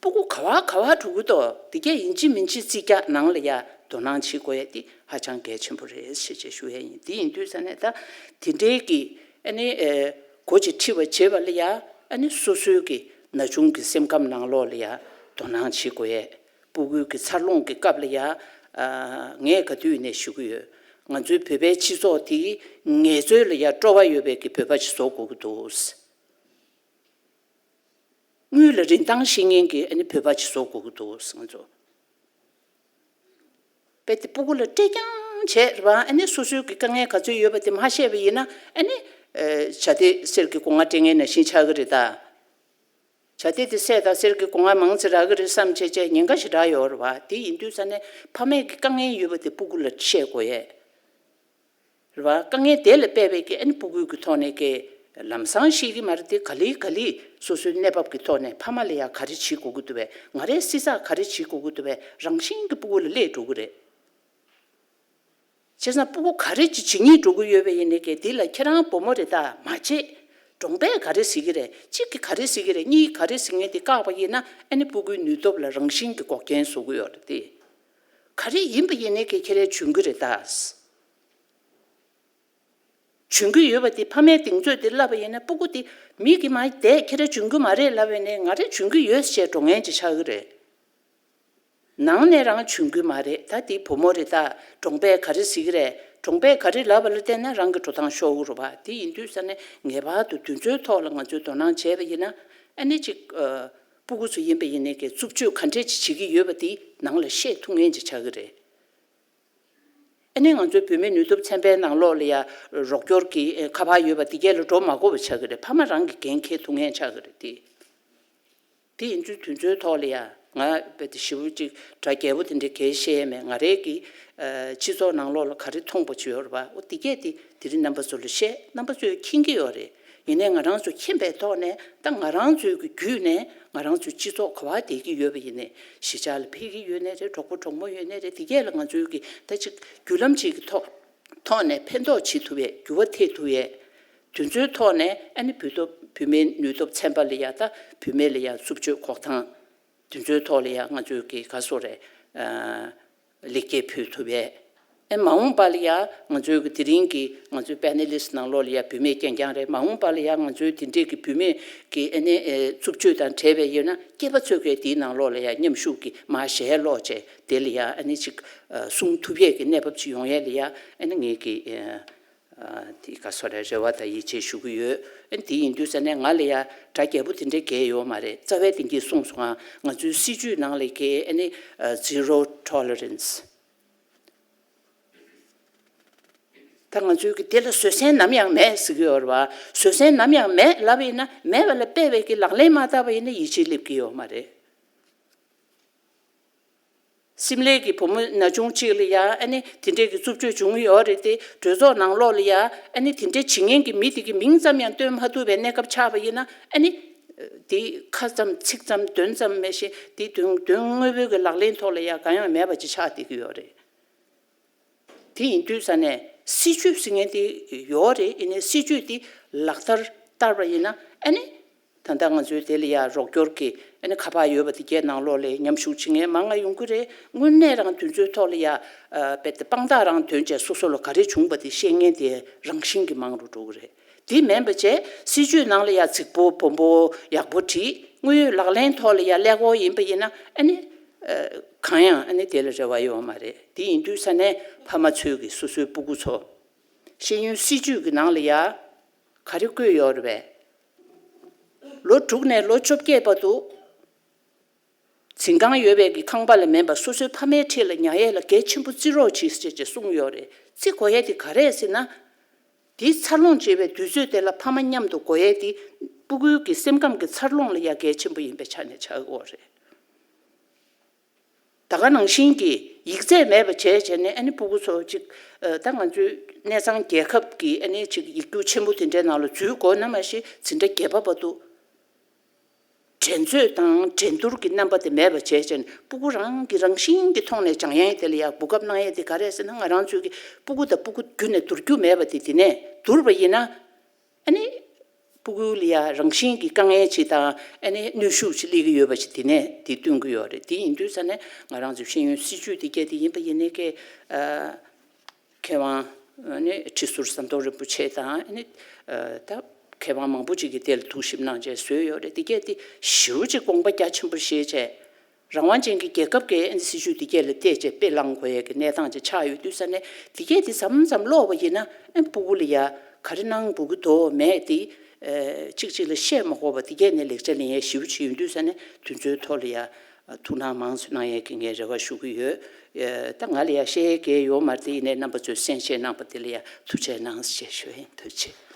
སྤུ་གུ་ག་བ་ག་བ་འགྲོ་གི་འདུག་དེ་གས་ཡིན་གཅིག་མིན་གཅིག་རྩིས་རྒྱག་ནང་ལ་ཡ་དོ་སྣང་བྱེད་དགོས་ཡས་དེ་ཧ་ཅང་གལ་ཆེན་པོ་རེད་ཞེས་བྱས་ཞུ་ཡས་ཡིན། དེ་ཡིན་དུས་ཙ་ནས་ད་དེ་འདྲའི་གི་ཨ་ནི་ཨེ་སྒོ་ཅིག་ཁྲིད་པ་བྱེད་པ་ལ་ཡ་ཨ་ནི་སོ་སོའི་གི་ན་ཆུང་གི་སེམས་ཁམས་ནང་ལོགས་ལ་ཡ་དོ་སྣང་བྱེད་དགོས་ཡས། སྤུ་གུའི་གི་འཚར་ལོངས་ཀྱི་སྐབས་ལ་ཡ། ཨ་ངས་ག་དུས་ནས་ཞུ་གི་ཡོད། ང་ཚོའི་བོད་པའི་སྤྱི་ཚོགས་དེ་ངལ་རྩོལ་ལ་ཡ་སྤྲོ་བ་ཡོད་པའི་གི་བོད་པ་ཅིག་བཟོ་དགོས་ཀྱི་འདུག་དངུལ་ལ་རིན་ཐང་ཤེས་མཁན་གྱི་ཨ་ནི་བོད་པ་ཅིག་བཟོ་དགོས་ཀྱི་འདུག་ང་ཚོ། དཔེ་དེ་སྤུ་གུ་ལ་སྤྲད་རྐྱང་བྱས་རེད་བ། ཨ་ནི་སོ་སོའི་གི་དཀའ་ངལ་ག་ཚོད་ཡོད་པ་དེ་མ་ཤེས་པ་ཡིན་ན་ཨ་ནི། ཨ་བྱ་དེ་གསེར་གྱི་སྒོ་ང་སྤྲད་མཁན་ནང་བཞིན་ཆགས་ཀྱི་རེད་ད། བྱ་དེ་དེ་སྲས་དང་གསེར་གྱི་སྒོ་ང་མང་ཙམ་རག་གི་རེད་བསམ་བྱས་བྱས་ཉེན་ཁ་ཞེ་དྲག་ཡོད་རེད་བ། དེ་ཡིན་དུས་ཙ་ནས་ཕ་མས་ཀྱི་དཀའ་ངལ་ཡོད་པ་དེ་སྤུ་གུ་ལ་བཤད་དགོས་ཡས། རེད་བ། དཀའ་ངལ་དེ་ལ་དཔག་པའི་གི་ཨ་ནི་སྤུ་གུའི་གི་ཐོག་ནས་ཀྱི་ལམ་སང་ཤེས་ཀྱི་མ་རེད་དེ། ག་ལེ་ག་ལེ་སོ་སོའི་གནས་བབ་ཀྱི་ཐོག་ནས་ཕ་མ་ལ་ཡ་ག་རེ་བྱེད་དགོས་ཀྱི་འདུག་བས། ང་རའི་སྲིད་ཚགས་ག་རེ་བྱེད་དགོས་ཀྱི་འདུག་བས། རང་བཞིན་གྱི་སྤུ་གུ་ལ་སླེབས་འགྲོ་གི་རེད། བྱས་ཙང་སྤུ་གུ་ག་རེ་ཅིག་བྱེད་སྙིང་འདོད་ཀྱི་ཡོད་པ་ཡིན་ནའི་ཀྱེ་འདི་ལ་ཁྱེད་རང་བུ་མོ་རེད་ད་མ་བྱེད། གྲོང་པས་ག་རེ་ཟེར་གྱི་རེད། གཅིག་གིས་ག་རེ་ཟེར་གྱི་རེད། གཉིས་ག་རེ་ཟེར་མཁན་དེ་བཀག་པ་ཡིན་ན་ཨ་ནི་སྤུ་གུའི་ནུས་སྟོབས་ལ་རང་བཞིན་གྱི་འགོག་རྐྱེན་བཟོ་གི་ཡོད་རེད་དེ། ག་རེ་ཡིན་པ་ཡིན་ནའི་ཀྱེ་ཁྱེད་རང་འཇོན་གྱི་རེད་ད། འཇོན་གྱི་ཡོད་པ་དེ་ཕ་མའི་གདེང་ཚོད་དེ་བསླབ་པ་ཡིན་ན་སྤུ་གུ་དེ་མིག་གིས་མ་བལྟས་ཁྱེད་རང་འཇོན་གྱི་མ་རེད་ལབ་པ་ཡིན་ནའི་ང་རང་འཇོན་གྱི་ཡོད་ཟེར་འགྲོ་མཁན་ཅིག་ཆགས་ཀྱི་རེད། ནང་ནས་རང་འཇོན་གྱི་མ་རེད། ད་དེ་བུ་མོ་རེད་ད། གྲོང་པས་ག་རེ་ཟེར་གྱི་རེད། གྲོང་པས་ག་རེ་ལབ་པ་ལ་བལྟས་ན་རང་གི་འགྲོ་སྟངས་ཤོར་གྱི་རེད་པ། དེ་ཡིན་དུས་ཙ་ནས་ངེས་པར་དུ་དུས་ཚོད་ཐོག་ལ་ང་ཚོས་དོ་སྣང་བྱས་པ་ཡིན་ན་ཨ་ནི་ཅིག་ཨ། སྤུ་གུ་ཚོ་ཡིན་པ་ཡིན་ནའི་ཀྱེ་རྩུབ་སྤྱོད་ག་འདྲས་ཅིག་བྱེད་ཀྱི་ཡོད་པ་དེ་ནང་ལ་ཤེས་ཐུབ་མཁན་ཅིག་ཆགས་ཀྱི་རེད། ཨ་ནི་ང་ཚོའི་བུད་མེད་ནུས་སྟོབས་ཚན་པའི་ནང་ལོགས་ལ་ཡ་རོགས་སྐྱོར་གྱི་ཨེ་ཁ་པར་ཡོད་པ་དེ་གས་ལ་འགྲོ་མ་དགོས་པ་ཆགས་ཀྱི་རེད། ཕ་མ་རང་གིས་འགན་འཁྱེར་ཐུབ་མཁན་ཆགས་ཀྱི་རེད་དེ། དེ་ཡིན་དུས་དུས་ཚོད་ཐོག་ལ་ཡ་ང་དཔེ་དེ་ཞེ་པོ་ཅིག་སྒྲ་རྒྱས་པོ་དེ་འདྲའི་གས་བཤད་ཡས་མེད། ང་རའི་གི་ཨ་སྤྱི་ཚོགས་ནང་ལོགས་ལ་ག་རེ་མཐོང་པ་ཅིག་ཡོད་རེད་པ། འོ་དེ་གས་དེ་དེ་རིང་རྣམ་པ་ཚོ་ལ་བཤད། རྣམ་པ་ཚོས་མཁྱེན་གྱི་ཡོད་རེད། ཡིན་ནའི་ང་རང་ཚོ་མཁྱེན་པའི་ཐོག་ནས་ད་ང་རང་ཚོའི་གི་བརྒྱུད་ནས་ང་རང་ཚོའི་སྤྱི་ཚོགས་ག་པར་བསྡད་ཀྱི་ཡོད་པ་ཡིན་ནའི་གཞིས་ཆགས་ལ་ཕེབས་ཀྱི་ཡོད་ནའི་རེད། གྲོགས་པོ་གྲོགས་མོ་ཡོད་ནའི་རེད། དེ་གས་ལ་ང་ཚོའི་གི་ད་ཅིག་བརྒྱུད་ལམ་ཅིག་གི་ཐོག་ཐོག་ནས་ཕན་ཐོགས་བྱེད་ཐུབ་ཡས། འགྱུར་བ་ཐེབས་ཐུབ་ཡས། དེ་ཚོའི་ཐོག་ནས་ཨ་ནི་བུ་སྟོབས་བུད་མེད་ནུས་སྟོབས་ཚན་པ་ལ་ཡ་ད་བུད་མེད་ལ་ཡ་རྩུབ་སྤྱོད་འགོག་ཐང་དེ་ཚོའི་ཐོག་ལ་ཡ་ང་ཚོའི་གི་ག་སོ་རེད། ཨ། ལེགས་སྐྱེས་ཕུལ་ཐུབ་ཡས། ཨེ་མ་འོངས་པ་ལ་ཡ་ང་ཚོའི་གི་དེ་རིང་གི་ང་ཚོའི་པེ་ནེ་ལིསི་ནང་ལོགས་ལ་ཡ་བུད་མེད་རྐྱང་རྐྱང་རེད། མ་འོངས་པ་ལ་ཡ་ང་ཚོའི་དེ་འདྲས་ཀྱི་བུད་མེད་ཀྱི་ཨ་ནི་ཨེ་རྩུབ་སྤྱོད་དང་བྲལ་བའི་ཡོད་ན་སྐྱེས་པ་ཚོས་གི་དེའི་ནང་ལོགས་ལ་ཡ་མཉམ་ཞུགས་ཀྱི་མར་ཞལ་ལོག་བྱས་དེ་ལ་ཡ་ཨ་ནི་ཅིག་ཨ་གསུང་ཐུབ་ཡས་ཀྱི་གནས་བབ་ཅིག་ཡོང་ཡས་ལ་ཡ་ཨ་ནི་ངེད་ཀྱི་ཨ་ཨ་དེ་ག་སོ་རེ་རེ་བ་དང་ཡིད་ཆེས་ཞུ་གི་ཡོད། ཨ་ནི་དེ་ཡིན་དུས་ཙ་ནས་ང་ལ་ཡ་སྒྲ་རྒྱས་པོ་དེ་འདྲས་གས་ཡོད་མ་རེད། རྩ་བའི་དེང་གི་གསུངས་སོང་ང་། ང་ཚོའི་སྲིད་ཇུས་ནང་ལ་གས་ཨ་ནི་ཨ་zero tolerance། ད་ང་ཚོའི་གི་དེ་ལ་བཟོད་བསྲན་ནམ་ཡང་མེད་ཟེར་གི་ཡོད་རེད་བ། བཟོད་བསྲན་ནམ་ཡང་མེད་ལབ་པ་ཡིན་ན་མེད་པ་ལ་དཔེ་བའི་གི་ལག་ལེན་མ་བསྟར་བ་ཡིན་ན་ཡིད་ཆེས་སླེབས་ཀྱི་ཡོད་མ་རེད། སིམ་ལའི་གི་བུ་མོ་ན་ཆུང་གཅིག་ལ་ཡ་ཨ་ནི་དེ་འདྲས་ཀྱི་རྩུབ་སྤྱོད་བྱུང་གི་ཡོད་རེད་དེ། གྲོས་ཚོགས་ནང་ལོགས་ལ་ཡ་ཨ་ནི་དེ་འདྲས་བྱེད་མཁན་གྱི་མི་དེ་གི་མིང་ཙམ་ཡང་བཏོན་མ་ཐུབ་པའི་གནས་སྐབས་ཆགས་པ་ཡིན་ན་ཨ་ནི་དེ་ཁ་ཙམ་ཚིག་ཙམ་དོན་ཙམ་མེད་བཞིན་དེ་དོན་དོན་དངོས་པོའི་གི་ལག་ལེན་ཐོག་ལ་ཡ་གང་ཡང་མེད་པ་ཅིག་ཆགས་བསྡད་ཀྱི་ཡོད་རེད། དེ་ཡིན་དུས་ཙ་ནས་སྲིད་ཇུས་ཟེར་མཁན་དེ་ཡོད་རེད། ཡིན་ནའི་སྲིད་ཇུས་དེ་ལག་བསྟར་བསྟར་བ་ཡིན་ན་ཨ་ནི་ད་ལྟ་ང་ཚོའི་དེ་ལ་ཡ་རོགས་སྐྱོར་གྱི་ཨ་ནི་ཁ་པར་ཡོད་པ་དེ་གའི་ནང་ལོགས་ལ་མཉམ་ཞུགས་བྱེད་མཁན་མང་ང་ཡོང་གི་རེད། དངོས་གནས་རང་དུས་ཚོད་ཐོག་ལ་ཡ་ཨ་དཔེ་དེ་དཔང་རྟགས་རང་འདོན་བྱས་སོ་སོ་ལ་ག་རེ་བྱུང་པ་དེ་ཤེས་མཁན་དེ་རང་བཞིན་གྱིས་མང་རུ་འགྲོ་གི་རེད། དེ་མིན་པ་བྱས་སྲིད་ཇུས་ནང་ལ་ཡ་རྫིག་པོ་སྦོམ་པོ་ཡག་པོ་བྲིས། དངོས་ཡོད་ལག་ལེན་ཐོག་ལ་ཡ་ཀླད་ཀོར་ཡིན་པ་ཡིན་ན་ཨ་ནི་ཨ་གང་ཡང་ཨ་ནི་དེ་ལ་རེ་བ་ཡོད་མ་རེད། དེ་ཡིན་དུས་ཙ་ནས་ཕ་མ་ཚོས་ཀྱི་སོ་སོའི་སྤུ་གུ་ཚོ་ཤེས་ཡོན་སྲིད་ཇུས་ཀྱི་ནང་ལ་ཡ་ག་རེ་བཀོད་ཡོད་རེད་པས། ལོ་དྲུག་ནས་ལོ་བཅོ་བརྒྱད་བར་དུ་འཛིན་ཁང་ཡོད་པའི་གི་ཁང་པ་ལ་མིན་པ་སོ་སོའི་ཕ་མའི་འཁྲིས་ལ་ཉར་ཡས་ལ་གལ་ཆེན་པོ་བརྩི་རོགས་གྱིས་ཞེས་ཅེས་གསུངས་ཡོད་རེད། བརྩི་དགོས་ཡས་དེ་ག་རེ་རེད་ཟེར་ན། དེའི་འཚར་ལོངས་བྱེད་པའི་དུས་ཚོད་དེ་ལ་ཕ་མ་མཉམ་དུ་དགོས་ཡས་དེ་སྤུ་གུའི་གི་སེམས་ཁམས་ཀྱི་འཚར་ལོངས་ལ་ཡ་གལ་ཆེན་པོ་ཡིན་པའི་ཆ་ནས་ཆགས་ཀྱི་ཡོད་རེད། ད་ག་ནང་བཞིན་གྱི་ཡིག་ཚད་མེད་པ་བྱས་བྱས་ནས། ཨ་ནི་སྤུ་གུ་ཚོ་ཅིག་ཨ། ད་ང་ཚོའི་གནས་ཚང་རྒྱལ་ཁབ་ཀྱི་ཨ་ནི་ཅིག་ཡིག་རྒྱུགས་ཆེན་པོ་དེ་འདྲའི་ནང་ལ་འཛུལ་དགོས་ན་མ་གཞི་འཛིན་གྲྭ་བརྒྱད་པ་བར་དུ་འགྲན་རྩོད་དང་འགྲན་བསྡུར་གྱི་རྣམ་པ་དེ་མེད་པ་བྱས་བྱས་ནས། སྤུ་གུ་རང་གིས་རང་བཞིན་གྱི་ཐོག་ནས་སྦྱང་ཡས་དེ་ལ་ཡང་གོ་སྐབས་གནང་ཡས་དེ་ག་རེ་རེད་ཟེར་ན། ང་རང་ཚོའི་གི་སྤུ་གུ་དང་སྤུ་གུ་བརྒྱུད་ནས་བསྡུར་རྒྱུ་མེད་པ་དེ། དེ་ནས་བསྡུར་བ་ཡིན་ན། ཨ་ནི་སྤུ་གུ་ལ་ཡ་རང་བཞིན་གྱི་དཀའ་ངལ་ཅིག་དང་། ཨ་ནི་གནོན་ཤུགས་ཅིག་སླེབས་ཀྱི་ཡོད་པ་ཞིག་དེ་ནས་དེ་སྟོན་གྱི་ཡོད་རེད། དེ་ཡིན་དུས་ཙ་ནས་ང་རང་ཚོའི་ཤེས་ཡོན་སྲིད་བྱུས་དེ་གྱད་དེ་ཡིན་པ་ཡིན་ནའི་ཀྱེ། ཨ། མཁས་དབང་ཨ་ནི་ཁྲི་ཟུར་ཟམ་གདོང་རིན་པོ་ཆེ་དང་། ཨ་ནི་ཨ། ད་མཁས་དབང་མང་པོ་ཅིག་གིས་དེ་ལ་ཐུགས་ཞིབ་གནང་བྱས་བཟོས་ཡོད་རེད། དེ་གྱད་དེ་ཞེ་པོ་ཅིག་དགོངས་པ་རྒྱ་ཆེན་པོ་བཞེས་བྱས། རང་དབང་ཅན་གྱི་རྒྱལ་ཁབ་ཀྱི་ཨ་ནི་སྲིད་བྱུས་དེ་གྱད་ལ་བལྟས་བྱས་དཔེ་བླང་དགོས་ཡས་ཀྱི་གནས་སྟངས་ཅིག་ཆགས་ཡོད་དུས་ཙ་ནས། དེ་གྱད་དེ་མཚམས་མཚམས་ཀློག་པ་ཡིན་ན། ཨ། སྤུ་གུ་ལ་ཡ་ག་རེ་གནང་དགོས་ཀྱི་འདུག་མེད་དེ། ཨ། གཅིག་གཅིག་ལ་བཤད་མ་དགོས་པ་དེ་གྱད་ནས་ལེགས་ཆ་ལེན་ཡས་ཞེ་པོ་ཅིག་ཡིན་དུས་ཙ་ནས། དེ་ཚོའི་ཐོག་ལ་ཡ་ཐུགས་སྣང་མང་ཙམ་གནང་ཡས་ཀྱི་ངས་རེ་བ་ཞུ་གི་ཡོད། ཨ། ད་ང་ལ་ཡ་བཤད་ཡས་གང་ཡང་ཡོད་མ་རེད། དེ་ཡིན་ནའི་རྣམ་པ་ཚོས་གསན་བཞེས་གནང་པ་དེ་ལ་ཡ་ཐུགས་རྗེ་གནང་ཞེས་ཞུ་ཡིན། ཐུགས་རྗེ་ཆེ།